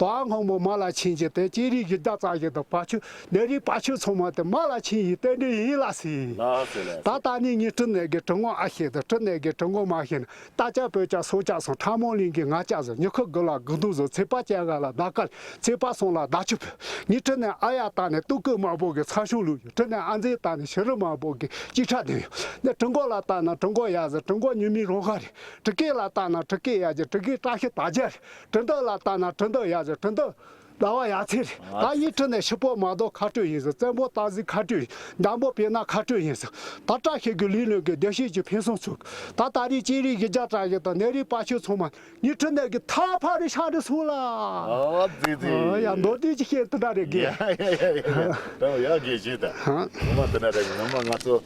དོ་སྣང་མོ་མ་ལ་ཕྱིན་གྱི་དེ་ཅི་རིགས་ཀྱི་བརྡ་རྩ་བཞི་དང་བ་ཆུ། ནད་རིགས་བ་ཆུ་ཚང་མ་དེ་མ་ལ་ཕྱིན་ཡི་རྟེན་འབྲེལ་ཡིན་ལ་སི། ལགས་སེ་ལགས་སེ། ད་ལྟ་ནི་ངའི་སྤྲིན་ནས་གི་གྲི་ངོ་ཨ་ཤེས་དང་སྤྲིན་ནས་གི་གྲི་ངོ་མ་ཤེས་ན་རྟ་ལྕག་སྤོས་ལྕག་སོ་ལྕག་སོང་ཁྲ་མོ་གླིང་གི་ང་ལྕགས་སོང་ཉི་ཁུ་དགུ་ལ་དགུ་དུང་བཟོ་ཚེས་པ་བཅོ་ལྔ་ལ་ཟླ་སྐར་ཚེས་པ་གསུམ་ལ་ཟླ་ཆུ་ཕུ། ངའི་སྤྲིན་ནས་ཨ་ཡ་ལྟ་ནས་སྟུག་ཀུ་མང་པོ་གི་ཚ་ཤུགས་ལུག་ཡོད་སྤྲིན་ནས་ཨ་མཛེས་ལྟ་ནས་ཤི་རི་མང་པོ་གི་ཅི་ཁྲ་ལྡིང་ཡོད་ནས་གྲི་མགོ་ལ་ལྟ་ན་གྲི་མགོ་ཡ་ཟེར་གྲི་མགོ་ཉི་མའི་རང་ཤ་རེད། གྲི་སྐེད་ལ་ལྟ་ན་གྲི་སྐེད་ཡ་ཟེར་གྲི་སྐེད་བཀྲ་ཤིས་དར་རྒྱས་རེད། གྲི་མདུང་ལ་ལྟ་ན་གྲི་མདུང་ཡ་ཟེར་གྲི་མདུང་ཟླ་བ་ཡར་ཚེས་རེད། ད་ཡིན་ཁྲི་ནས་ཤི་པོ་མ་གཏོགས་ཁ་སྤྲོད་ཡིན་ཟེར། བཙན་པོ་སྟག་གཟིག་ཁ་སྤྲོད་ཡིན། འཇམ་པོ་སྤེར་ན་ཁ་སྤྲོད་ཡིན་ཟེར། ད་བཀྲ་ཤིས་ཀྱི་ལུས་ལོན་གྱི་བདེ་སྐྱིད་ཀྱི་ཕུན་སུམ་ཚོགས། ད་ད་རེས་སྤྱིར་རིགས་ཀྱི་རྒྱ་གྲགས་ཀྱི་དང་ནད་རིགས་བ་ཕྱུགས་ཚང་མ་ཡིན་ཁྲི་ནས་ཀྱི་ཐག་ཕ་རི་ཤ་རི་སོང་ལ། ཨ་ཙི་ཙི། ཨ་ཡ་མདོ་དུས་ཀྱི་བཤད་དེ་འདྲ་རེད་གི། ཡ་ཡ་ཡ་ཡ། ད་ཡ་གི་ཞིག་ད། ཧང་། ངོ་མ་དེ་འདྲ་རེད། ངོ་མ་ང་ཚོ་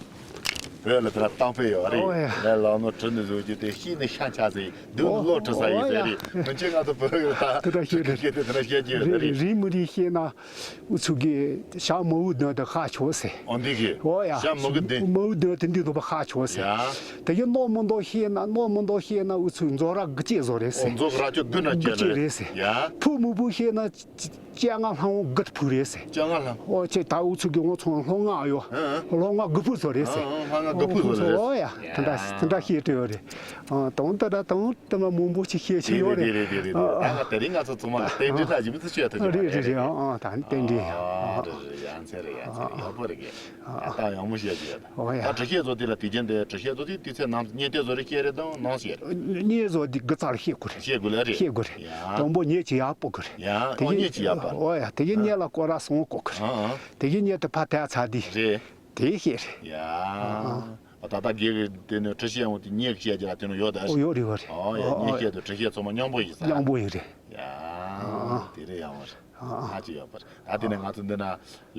བོད་ལ་དེ་ལ་གཏམ་དཔེ་ཡོད་རེད། ཨོ་ཡ། ལས་ལག་ནོར་ཁྲི་ནས་བཟོ་རྒྱུ་དེ་ཤི་ནས་ཤ་ཆག་ཟེར། སྡུག་ནི་ལོ་ཁྲི་ས་ཡིན་ཟེར་རེད། ཨོ་ཡ། སྔོན་ཆད་ང་ཚོ་བོད་ཡོད་ད། དེ་འདྲ་བཤད་རེད། དེ་འདྲ་བཤད་རྒྱུ་ཡོད་རེད། རེད་རེད། མི་རིགས་ཤེས་ན་འུ་ཚོ་གི་ཞྭ་མི་བོ་གདོན་དེ་ཧ་ཆོག་ཟེར། ཨོ་འདི་གི། ཨོ་ཡ། ཞྭ་མི་གི་གདོན། མི་བོ་གདོན་དེ་འདི་དུ་བ་ཧ་ཆོག་ཟེར། ཡ། དེ་གི་ནོར་མི་འདོ་ཤེས་ན་ནོར་མི་འདོ་ཤེས་ན་འུ་ཚོ་མཛོ་ར་དགུ་གཅིག་བཟོ་རེད་ཟེར། ཨོ་མཛོ་ར་ཅོ་དགུ་ན་དགུ་གཅིག་རེད་ཟེར། ཡ། ཕུ་མི་བོ་ཤེས་ན། སྤྱན་སྔ་ལྷ་བོང་དགུ་ཕུ་རེད་ཟེར། སྤྱན་སྔ་ལྷ། ཨོ་ཅེ་ད་འུ་ཚོ་གི་ངོ་ཚོང་ལྷོ་སྔགས་ཡོད། ཨ་ཨ། ལྷོ་སྔགས་དགུ་ཕུ་བཟོ་རེད་ཟེར། ཨ་ཨ། ལྷོ་སྔགས་དགུ་ཕུ་བཟོ་རེད་ཟེར། ཨོ་ཡ། དེ་འདྲ་དེ་འདྲ་བཤད་དུ་ཡོད་རེད། ཨ་དང་དེ་འདྲ་དང་དེ་མ་མང་པོ་ཞིག་བཤད་ཆེ་ཡོད་རེད། རེད་རེད་རེད་རེད། ཨ་ད་ང་དེ་རིང་ང་ཚོ་ཚང་མ་ལ་རྟེན་འབྲེལ་ལ་ཞིབ་འཚོལ་བྱས་ཐུབ་ཀྱི་རེད། རེད་རེད་རེད། ཨ་ཨ་ད་ནི་རྟེན་འབྲེལ་ཡང་། ཨ་ཨ། རེད་རེད། ཡ་མཚན་རེད། ཡ་མཚན་རེད། ཡག་པོ་རེད་གི། ད་ཡག་མོ་བཤད་ཀྱི་ཡོད། ཨོ་ཡ། ད་དྲི་བཤད་བཟོ་དུས་ལ་དུས་རྒྱུན་དེ་དྲི་བཤད་བཟོ་དུས་དུས་ཚོད་ནང་བརྙན་ཐད་བཟོ་རེ་བཤད་རེ་དང་ནང་བཤད་རེ། བརྙན་བཟོ་དུས་དགུ་ཚར་ལ་བཤད་དགོས་རེད། བཤད་དགོས་ལ་རེད། བཤད་དགོས་རེད། ཡ། དང་པོ་བརྙན་གྱི་ཡག་པོ་དགོས་རེད། ཡ། དེ་ཨོ་བརྙན་གྱི་ཡག་པ། ཨོ་ཡ། དེ་གི་བརྙན་ལ་སྐོར་ར་སོང་དགོས་རེད། ཨ་ཨ། དེ་གི་བརྙན་དེ་ཕར་ཐད་ཚར་དུས། རེད། དེ་བཤད་རེད། ཡ། ཨ་ཨ། ད་ལྟ་དགེ་གི་དེ་ནས་དྲི་བཤད་འོང་དུས་བརྙན་གྱི་བཤད་རྒྱུ་ལ་དེ་ནས་ཡོད་ད། ཨོ་ཡོད་རེད་ཡོད་རེད། ཨོ་ཡ། ཨོ་བརྙན་ཨོ། བཤད་དུས་དྲི་བཤད་ཚང་མ་མཉམ་པོ་ཡིན་ས། མཉམ་པོ་ཡིན་རེད། ཡ། ཨ་ཨ། དེ་རེད་ཡག་པོ་རེད། ཨ་ཨ། ཧ་ཅང་ཡག་པོ་རེད། ད་དེ་ནས་ང་ཚོ་འདི་ན་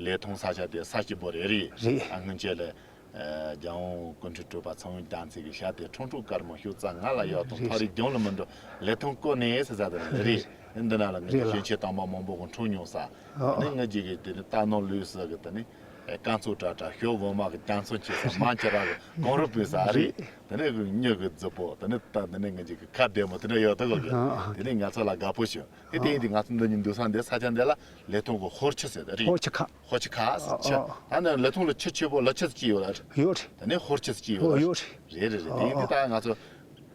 ལི་ཐང་ས་ཆ་དེ་ས་སྐྱིད་པོ་རེད་རེད། རེད། ཨ་སྔོན་ཆད་ལ་ཨ་རྒྱལ་དབང་སྐུ་ཕྲེང་དྲུག་པ་ཚངས་དབྱངས་རྒྱ་མཚོ་གི་ཞྭ་དེ་ཁྲུང་ཁྲུང་དཀར་མོ་ཤུགས་རྩ་ང་ལ་ཡོད་དང་། རེད། ཐག་རིང་རྒྱང་ལ་མི་འགྲོ། ལི་ཐང་བསྐོར་ནས་ཟེར་ས་དེ་རེད། རེད། འདི་ན་ལ་ངས་རེད་ལ། ཞིང་ཆེན་དམ་པ་མང་པོ་གི་འཁྲུངས་མྱོང་ས། ཨ་ཨ། ནི་ངེད་ཀྱི་གི་དེ་ནི་རྟ་ནོར་ལུག་ས་གི་དེ་ནི་རྐང་ཚུགས་དྲག་དྲག་ཞོ་འོ་མ་གི་རྒྱ་མཚོ་ཆེ་ས་མང་ཆེ་ར་གི་གངས་རི་བུད་ས་རེད། རེད། དེ་ནི་གི་མྱི་གི་རྫི་པོ་དེ་ནི་ད་དེ་ནི་ངེད་ཀྱི་གི་ཁ་བདེ་མོ་དེ་འདྲ་ཡོད་དོ་གི། ཨ་ཨ། དེ་ནི་ང་ཚོ་ལ་དགའ་པོ་བྱུང་། དེ་དེ་ཡིན་དུས་ང་ཚོ་འདི་ཉིན་འདུག་ས་འདི་ས་ཆ་འདི་ལ་ལི་ཐང་གི་ཧོར་ཆུ་ཟེར་དེ་རེད། ཧོར་ཆུ་ཁ། ཧོར་ཆུ་ཁ་ཟེར་ཆུ། ཨ་ཨ། ད་ནི་ལི་ཐང་ལ་ཆུ་ཆེ་པོ་ལ་ཆུ་སྐྱིད་ཡོད་ལ། ཡོད་རེད། དེ་ནི་ཧོར་ཆུ་སྐྱིད་ཡོད་ལ། ཡོད་རེད། རེད་རེད་རེད། དེ་ཡིན་དུས་ད་ང་ཚོ་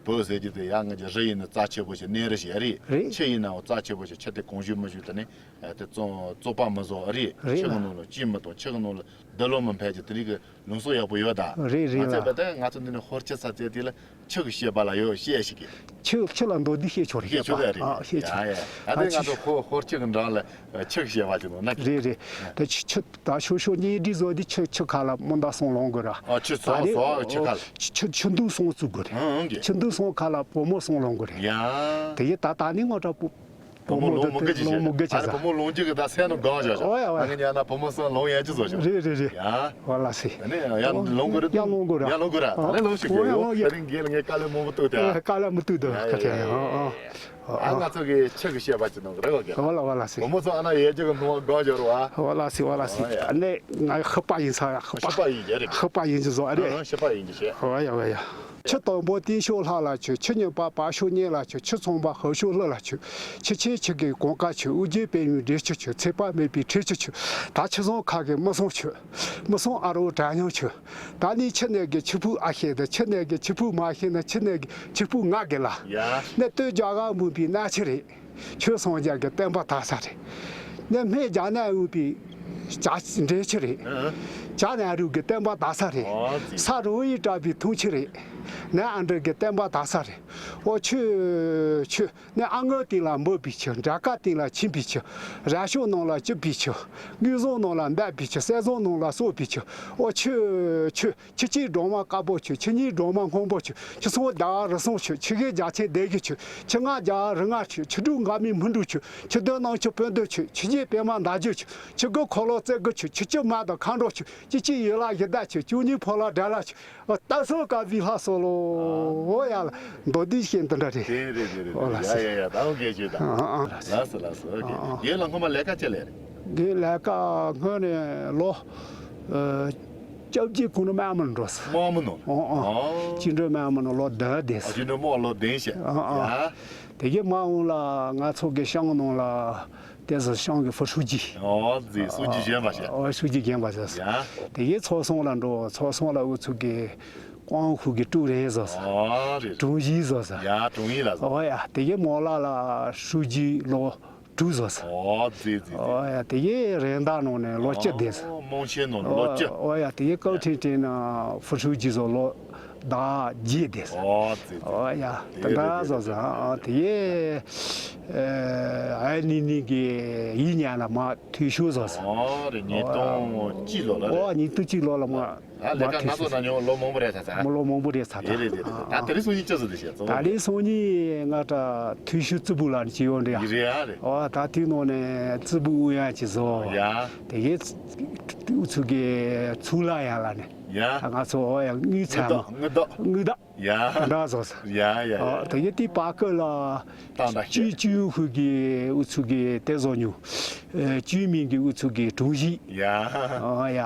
བོད་ཟེར་རྒྱུ་དེ་ཡང་ངེད་ཀྱི་རི་ཡིན་ན་རྩ་ཆེ་པོ་ཞིག་གནས་རི་ཞིག་རེད། རེད། ཆུ་ཡིན་ནའང་རྩ་ཆེ་པོ་ཞིག་ཆུ་དེ་གང་བཞུ་མི་བཞུ་དེ་ནི་དེ་བཙོག་བཙོག་པ་མི་བཟོ་རེད། རེད་ཆུ་གི་ལ། ནང་ལ་སྐྱིད་མི་གཏོང་། ཆུ་གི་ནང་ལ་རྡུལ་ལོ་མི་འཕེལ་གྱི་དེ་རིགས་ཀྱི་ལུང་སྲོལ་ཡག་པོ་ཡོད་ད། རེད་རེད་ང་ཚོས་ལ། བལྟས་ན་ང་ཚོ་འདི་ནི་ཧོར་ཆུ་ས་བཙལ་དུས་ལ་ཆུ་གི་བཤད་པ་ལ་ཡོད་བཤད་ཞིག་གི། ཆུ་ཆུ་ལ་མདོ་འདི་བཤད་ཆོག་རེད། བཤད་ཆོག་རེད། ཨ་བཤད་ཆོག་ཡ་ཡ། ད་ཨ་ནི་ང་ཆུ་ཚོ་ཧོར་ཧོར་ཆུ་གི་འགྲམ་ལ་ཆུ་གི་བཤད་པ་ཅིག་འདུག་ན་གི། རེད་རེད། ད་ཆུ་ཆུ་ད་ཤོ་ཤོ་གཉིས་འདི་བཟོ་འདི་ཆུ་ཆུ་ཁ་ལ་མོ་མདའ་སོང་ལོང་དགོས་ར། ཨ་ཆུ་ད་ཚོ་རེད། ཚོ་ཆུ་ཁ་ལ། ཆུ་ཆུ་ཆུ་འདུག་སོང་བཙུགས་དགོས་རེད། ཨང་ཨང་གི། ཆུ་འདུག་སོང་ཁ་ལ་བུ་མོ་སོང་ལོང་དགོས་རེད། ཡ། དེ་ཡི་ད་ད་ནི་ངོ་ད་བུ་བུ་བུ་མོ་མོ་ལོང་མི་དེ་དགོས་ཀྱི་ལོང་མི་དགོས་ཀྱི་ཨ་ནི་ས། བུ་མོ་ལོང་རྒྱུ་གི་ད་སེམས་ནང་དགོངས་བཞག་བཞག་ཨོ་ཡ་ཨོ་ཡ། ཨ་ངས་ཉན་ན་བུ་མོ་སོང་ལོང་ཡན་གྱི་བཟོ་བཞག་རེད་རེད་རེད། ཡ། ཨོ་ལ་སི། ཨ་ནི་ཡང་ལོང་དགོས་རེད། ཡང་ལོང་དགོས་ར། ཡང་ལོང་དགོས་ར། ཨོ་ད་ནི་ལོང་ཞིག་ཨོ་ཡ་ཨོ་ཡ། ད་ནི་འགན་ལ་ངས་དཀའ་ལས་མང་པོ་གཏུགས་ཏེ་ཨ། དཀའ་ལས་མི་གཏུགས་འདུག་ཁ་ཁྱེད་ཡ་ཡ་ཡ། ཨོ་ཨོ། ཨ་ང་ཚོ་གི་ཆུ་གི་བཤད་པ་ཅིག་གནང་གི་རེད་བ་གི། ཨོ་ལ་ཨོ་ལ་སི། བུ་མོ་ཚོ་ཨ་ན་ཡལ་རྒྱུ་གི་སྣང་བ་དགོངས་བཞག་རོགས་ཨ། ཨོ་ལ་སི་ཨོ་ལ་སི། ཨོ་ཡ། ཨ་ནི་ང་ཤི་པ་ཡིན་ས་ཡ། ཤི་པ་ཤི་པ་ཡིན་རྒྱུ་རེད། ཤི་པ་ཡིན་རྒྱུ་བཟོ་ཨ་རེད། ཨ་ཤི་པ་ཡིན་རྒྱུ་བྱས། ཨོ་ཡ་ཨོ་ཡ། ཆུ་དང་པོ་བསྟན་ཤོག་ལྷ་ལ་ཆུ། ཆུ་གཉིས་པ་བར་ཤོག་གཉེན་ལ་ཆུ། ཆུ་ཚང་པ་ཧོར་ཤོག་ཀླུ་ལ་ཆུ། ཆུ་ཆེན་ཆུ་གི་གོང་ཀ་ཆུ། ཨུ་རྒྱན་པད་ཡུལ་འདྲེ་ཆུ་ཆུ། ཚེ་དཔག་མེད་པའི་ཁྲི་ཆུ་ཆུ། ད་ཆུ་བཟང་ཁ་གི་མི་སྲུང་ཆུ། མི་སྲུང་ཨ་རོ་གྲྭ་ཉང་ཆུ། ད་ནི་ཆུ་ནས་གི་ཆུ་ཕུག་ཨ་ཤེ་ད། ཆུ་ནས་གི་ཆུ་ཕུག་མ་ཤེ་ན་ཆུ་ནས་གི་ཆུ་ཕུག་ང་གི་ལ། ཡ། ནི་སྟོད་རྒྱ་གར་མུན་པའི་གནས་ཆུ་རེད། ཆོས་སངས་རྒྱས་ཀྱི་བསྟན་པ་དར་ས་རེད། ནི་སྨད་རྒྱ་ནག་དབུས་པའི་ བྱ་འདྲེ་ཆུ་རེད། ཨ། བྱ་ནས་རུ་གི་བསྟན་པ་དར་ས་རེད། ཨོ་ཙི། ས་རུ་ཡི་བཀྲ་བའི་ཐུང་ཆུ་རེད། ནས་ཨ་འདྲ་གི་བསྟན་པ་དར་ས་རེད། ཨོ་ཆུ་ཆུ། ནས་ཨ་སྔོན་སྟེང་ལ་འབབ་པའི་ཆུ། འབྲས་དཀར་སྟེང་ལ་ཕྱིན་པའི་ཆུ། ར་ཤོད་ནང་ལ་སྐྱིད་པའི་ཆུ། དངུལ་ཟངས་ནང་ལ་འདབ་པའི་ཆུ། གསེར་ཟངས་ནང་ལ་གསོག་པའི་ཆུ། ཨོ་ཆུ་ཆུ། ཆུ་སྐྱེས་སྦྲང་མ་དཀར་པོ་ཆུ། ཆུ་སྙིང་སྦྲང་མ་སྔོན་པོ་ཆུ། ཆུ་གསུམ་རྒྱ་གར་རི་སྲང་ཆུ། ཆུ་ཤེལ་རྒྱ་ཆེན་སྡེ་དགེ་ཆུ། ཆུ་ལྔ་རྒྱ་གར་རི་ལྔ་ཆུ། ཆུ་དྲུག་འགག་མེད་སྨིན་གྲོལ་ཆུ། ཆུ་བདུན་གནམ་ཆུ་སྤུན་བདུན་ཆུ། ཆུ་བརྒྱད་པད་མ་མདའ་རྒྱུད་ཆུ། ཆུ་དགུ་འཁོར་ལོ་རྩེ་དགུ་ཆུ། ཆུ་བཅུ་མ་དང་མཁའ་འགྲོ་ཆུ། ཆུ་གཅིག་ཡུལ་ལྷ་གཞི་བདག་ཆུ། བཅུ་གཉིས་ཕོ་ལྷ་དགྲ་ལྷ་ཆུ། ཨོ་སྟག་སོགས་དཀར་བའི་ལྷ་སོགས་ལོ། ཨོ་ཡ་ལ་མདོ་སྡེ་བཤད་འདི་འདྲ་རེད། དེ་རེད་དེ་རེད། ཨོ་ལ་ཡ་སེ། ཡ་ཡ། ད་འོ་གེ་ཆུ་ད། ཨ་ཨ། ལགས་སོ་ལགས་སོ། ཨོ་གེ། ཨ་ཨ། རྒན་ལགས་སྔོན་མ་ལས་ཀ་ཅི་ལས་རེད། རྒན་ལས་ཀ་སྔོན་ནས་ལོ་ཨ་བཅོ་བརྒྱད་གོང་ནས་མ་མི་འགྲོ་ས། མ་མི་ནོ། ཨོ་ཨོ། ཨོ། བཅིངས་འགྲོལ་མ་མི་ནོ་ལོ་བདུན་དེ་ཨ། ས། བཅིངས་འགྲོལ་མོ་ལོ་བདུན་ཤ། ཨོ་ཨོ། ཡ། དེ་གི་མ་འོང་ལ་ང་ཚོ་གི་ཤང་ནང་ལ་དེ་ཟི་ཤང་གི་ཧྥུ་ཧྲུའུ་ཅི། ཨོ་ཙི། ཧྲུའུ་ཅི་གཞོན་པ་ཤ། ཨོ་ཧྲུའུ་ཅི་གཞོན་པ་ཟི་ས། ཡ། དེ་གི་ཚོགས་སོང་ལ་འགྲོ། ཚོགས་སོང་ལ་འུ་ཚོ་གི་ཀོང་ཧུ་གི་ཀྲུའུ་རེན་ཟི་ས། ཨོ་རེད། ཀྲུའུ་ཞི་ཟི་ས། ཡ་ཀྲུའུ་ཡི་ལ་ཟི། ཨོ་ཡ། དེ་གི་མོ་ལ་ལ་ཧྲུའུ་ཅི་ལོ་དྲུག་ཟི་ས། ཨོ་ཙི་ཙི་ཙི། ཨོ་ཡ། དེ་གི་རེན་ད་ནང་ནས་ལོ་བཅུ་དེ་ས། ཨོ་མོང་ཆེན་ནང་ནས་ལོ་བཅུ། ཨོ་ཡ། དེ་གི་ཀའོ་ཁྲིན་ཁྲིན་ན་ཧྥུ་ཧྲུའུ་ཅི་ཟི་ལོ་ཟླ་བརྒྱད་དེ་ས། ཨོ་ཙི་ཙི། ཨོ་ཡ། དེ་དེ་འདྲ་རེད་ཟི་ས། དེ་རེད། ཨོ་དེ་གི་ཨ་ནི་ནི་གི་ཡིན་ཉན་ལ་མ་ཐུ་ཤུ་ཟི་ས། ཨོ་རེད། ཉིས་སྟོང་གཅིག་ལོ་ལ་རེད། ཨོ་ཉིས་སྟོང་གཅིག་ལོ་ལ་མ། ཨ་ལས་ཀ་ང་ཚོ་ན་ཉོ་ལོ་མང་པོ་རེད་ཚ་ཚ། མོ་ལོ་མང་པོ་རེད་ཚ་ཚ། དེ་རེད་དེ་རེད། ད་དེ་རིང་སང་ཉིན་ཅི་ཟིག་དེ་བཤད་ཚོ། ད་རིང་སང་ཉིན་ང་ད་ཐུ་ཤུ་ཙི་བུ་ལ་ནི་ཅི་ཡོང་རེད་ཡ། ཡི་རེད་ཡ་རེད། ཨོ་ད་དེ་ནང་ནས་ཙི་བུ་ཨུ་ཡ་ཅི་ཟོ། ཡ། དེ་གི་ཚུ་གི་ཚུ་ལ་ཡ་ལ་ནི། ཡ། ད་ང་ཚོ་ཨོ་ཡ་དངུལ་ཚད་མ། དངུལ་རྡོག། དངུལ་རྡོག། ཡ། ད་ཟོ་ས། ཡ་ཡ་ཡ། ཨོ་དེ་གི་དེ་པ་ཀི་ལ། ཏང་ད་ཅུ་ཅུ་ཧུ་གི་ཨུ་ཚུ་གི་དེ་ཟོ་ཉུ། ཨེ་ཅུ་མིང་གི་ཨུ་ཚུ་གི་ཀྲུའུ་ཞི། ཡ། ཨོ་ཡ།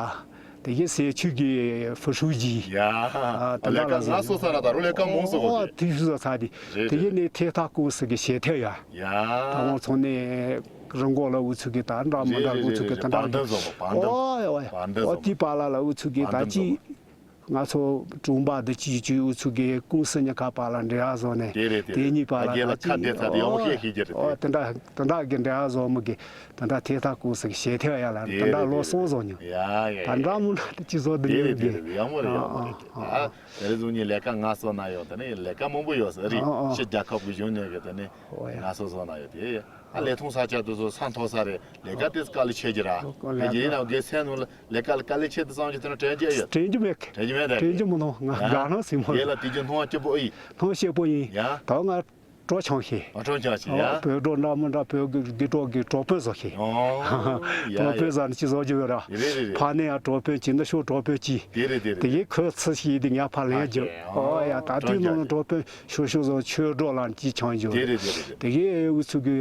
དེ་གི་སེ་ཆུ་གི་ཧྥུ་ཧྲུའུ་ཅི། ཡ། ཨ་དེ་ལས་ཀ་འདྲ་ལ་ང་སོ་ས་ལ་ད་རུ་ལས་ཀ་མང་སོ་གོ། ཨོ་དེ་ཤུ་ས་ས་དེ། རེད་དེ་གི་རེད། ནི་ཐེ་ཐག་ཀུ་སི་གི་ཞེ་ཐེ་ཡ། ཡ། ད་ང་ཚོ་ནས་རི་མགོ་ལ་འུ་ཚུ་གི་ད་འདྲ་མི་འདྲ་རེད་འུ་ཚུ་གི་རེད་ད་རེད། འདྲ་བར་འདོན་བཟོ་བ་བར་འདོན། ཨོ་ཡ་ཨོ་ཡ། བར་འདོན་ཨོ་བཟོ་དེ་བ། པ་ལ་ལ་འུ་ཚུ་གི་བར་ད་འདོན་ཅི། བཟོ་བ། ང་ཚོ་གྲོང་པ་འདི་ཅི་ཅི་འུ་ཚུ་གི་ཀུང་སི་གཉིས་ཀ་བར་ལ་འབྲེལ་བ་བཟོ་ནས། དེ་རེད་དེ་དེ་རེད། གཉིས་བར་ལ་ད་རྒན་ལ་ད་ཁ་ཅི་བདེ་ཚ་དེ་ཡོང་ཨོ་ཤེས་ཤེས་ཀྱི་རེད་ཨོ་དེ། དེ་འདྲ་དེ་འདྲ་གི་འབྲེལ་བ་བཟོ་མི་གི་དེ་འདྲ་ཐེ་ཐག་ཀུང་སི་གི་ཞེ་ཐེ་ཡ་ལ་དེ་དེ་འདྲ་རེད་ལོ་དེ་གསུམ་རེད། བཟོ་མྱོང་། ཡ་ཡ་ད་ཡ། འདྲ་མི་འདྲ་དེ་ཅི་བཟོ་དེ་དེ་ཉོ་རེད་དེ་གི་རེད། ཡག་མོ་རེད་ཡག་མོ་རེད། ཨ་ཨ་ཨ། དེ་རེད་ཟུང་ཉིན་ལས་ཀ་ང་སོ་ན་ཡོང་དེ་ནས་ལས་ཀ་མང་པོ་ཡོད་ས་རེད། ཨ་ཨ། ཕྱི་རྒྱལ་ཁབ་གི་གཞུང་ནས་གི་དེ་ནས་ཨོ་ཡ། ང་སོ་སོ་ན་ཡོད་དེ། ཨ་ལས་ཐོང་ས་ཆ་དེ་ཚོ་ས་མཐོ་ས་རེད། ལས་ཀ་དེ་དཀའ་ལས་ཆེ་གི་ར། ལས་ཀ་ཡིན་ན་དགེ་སེམས་ནང་ལ་ལས་ཀ་ལ་དཀའ་ལས་ཆེ་དེ་བསམ་གྱི་དེ་ན་དྲན་རྒྱུ་ཡོད། དྲན་རྒྱུ་མེད་གི། དྲན་རྒྱུ་མེད་ད། དྲན་རྒྱུ་མི་འདུག་ང་དགའ་སྣང་སྲིད་མོ་རེད། ལ་དེ་རྒྱུ་སྣང་བ་སྐྱིད་པོ་ཡིན། སྣང་སྐྱིད་པོ་ཡིན། ཡ། ད་ང་གྲོ་ཆང་ཤེས། ཨ་གྲོ་ཆང་ཤེས་ཡ། བོད་གྲོ་འདྲ་མི་འདྲ་བོད་གི་གྲོ་གི་གྲོ་པོད་བཟོ་ཤེས། ཨོ་ཡ་གྲོ་པོད་ཡ། བཟོ་ནི་ཅི་བཟོ་རྒྱུ་ཡོད་ར། རེད་རེད་རེད། ཕ་ནས་ཡ་གྲོ་པོད་ཅི་འདི་ཤོག་གྲོ་པོད་ཅི། དེ་རེད་དེ་རེད། དེ་གི་ཁོས་ཚི་ཤེས་དེ་ངས་ཕ་ལན་རྒྱུ། ཨོ་ཡ་ད་དུས་ནང་གྲོ་པོད། ཤོ་ཤོ་བཟོ་ཆོས་འགྲོ་ལ་ཅི་ཆང་འཇོག་དེ་རེད་དེ་རེད་དེ། དེ་གི་འུ་ཚུ་གི་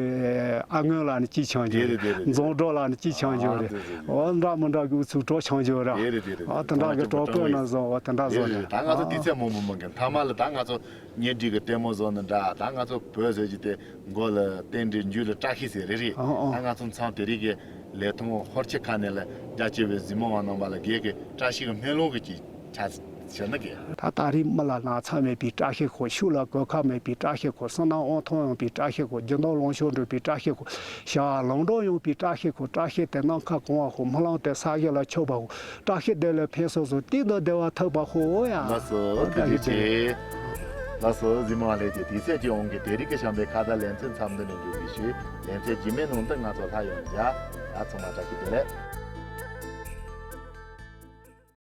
ཨ་སྔོན་ལ་ནི་ཅི་ཆང་འཇོག་དེ་རེད་དེ་རེད་དེ་རེད། རྫོང་འགྲོ་ལ་ནི་ཅི་ཆང་འཇོག་རེད། ཨ་དེ་རེད་དེ་རེད། འོ་འདྲ་མི་འདྲ་གི་འུ་ཚུ་གྲོ་ཆང་འཇོག་ར། དེ་རེད་དེ་རེད། ཨ་དེ་འདྲ་གི་གྲོ་པོད་ན་བཟོ་འོ་དེ་འདྲ་བཟོ་ནི། ད་ང་ཚོ་དུས་ཚོད་མང་པོ་མི་འགོར་མཐའ་མ་ལ་ད་ང་ཚོ་གཉེན་སྒྲིག་གི་ལྟད་མོ་བཟོ་ནི་འདྲ། ད་ང་ཚོ་བོད་ཟེར་གྱི་དེ་མགོ་ལ་རྟེན་འབྲེལ་མཇུག་ལ་བཀྲ་ཤིས་ཟེར་རེད་རེད། ཨ་ཨ། ད་ང་ཚོ་མཚམས་དེ་རིགས་ཀྱི་ལས་ཐོང་ཧོར་ཆེ་ཁ་ནས་ལ་རྒྱ་ཆེ་བའི་གཟིགས་མོ་བ་རྣམ་པ་ལ་རྒན་གྱི་བཀྲ་ཤིས་ཀྱི་སྨོན་ལམ་གྱི་ཅིག་ཆ་ཟེར་ན་གི། ད་ད་རེས་མི་ལ་ན་ཚ་མེད་པའི་བཀྲ་ཤིས་ཤོག་ཤུགས་ལ་གོད་ཁ་མེད་པའི་བཀྲ་ཤིས་ཤོག་བསོད་ནམས་དབང་ཐང་ཡོང་བའི་བཀྲ་ཤིས་ཤོག་རྒྱུ་ནོར་ལོངས་སྤྱོད་འགྲུབ་པའི་བཀྲ་ཤིས་ཤོག་ཞབས་ལམ་འགྲོ་ཡོང་བའི་བཀྲ་ཤིས་ཤོག་བཀྲ་ཤིས་དེ་ནམ་མཁའ་གང་བ་ཤོག་སྨོན་ལམ་དེ་ས་གཞི་ལ་ཆགས་པ་ཤོག་བཀྲ་ཤིས་བདེ་ལེགས་ཕུན་སུམ་ཚོགས་དུས་དང་བདེ་བ་ཐོབ་པ་ཤོག་ཨོ་ཡ། ལགས་སོ། བཀྲ་ཤིས་བདེ་ལེགས། ལགས་སོ། གཟིགས་མོ་བ་ལྷན་རྒྱས། དུས་ཚོད་ཀྱི་དབང་གིས་དེ་རིང་གི་བྱམས་པའི་ཁ་བརྡ་ལེ་ཚན་མཚམས་འདི་ནས་མཇུག་སྒྲིལ་ཞུ། ལེ་ཚན་རྗེས་མའི་ནང་དུ་ང་ཚོ་སླར་ཡང་མཇལ། ད་ཚང་མ་བཀྲ་ཤིས་བདེ་ལེགས།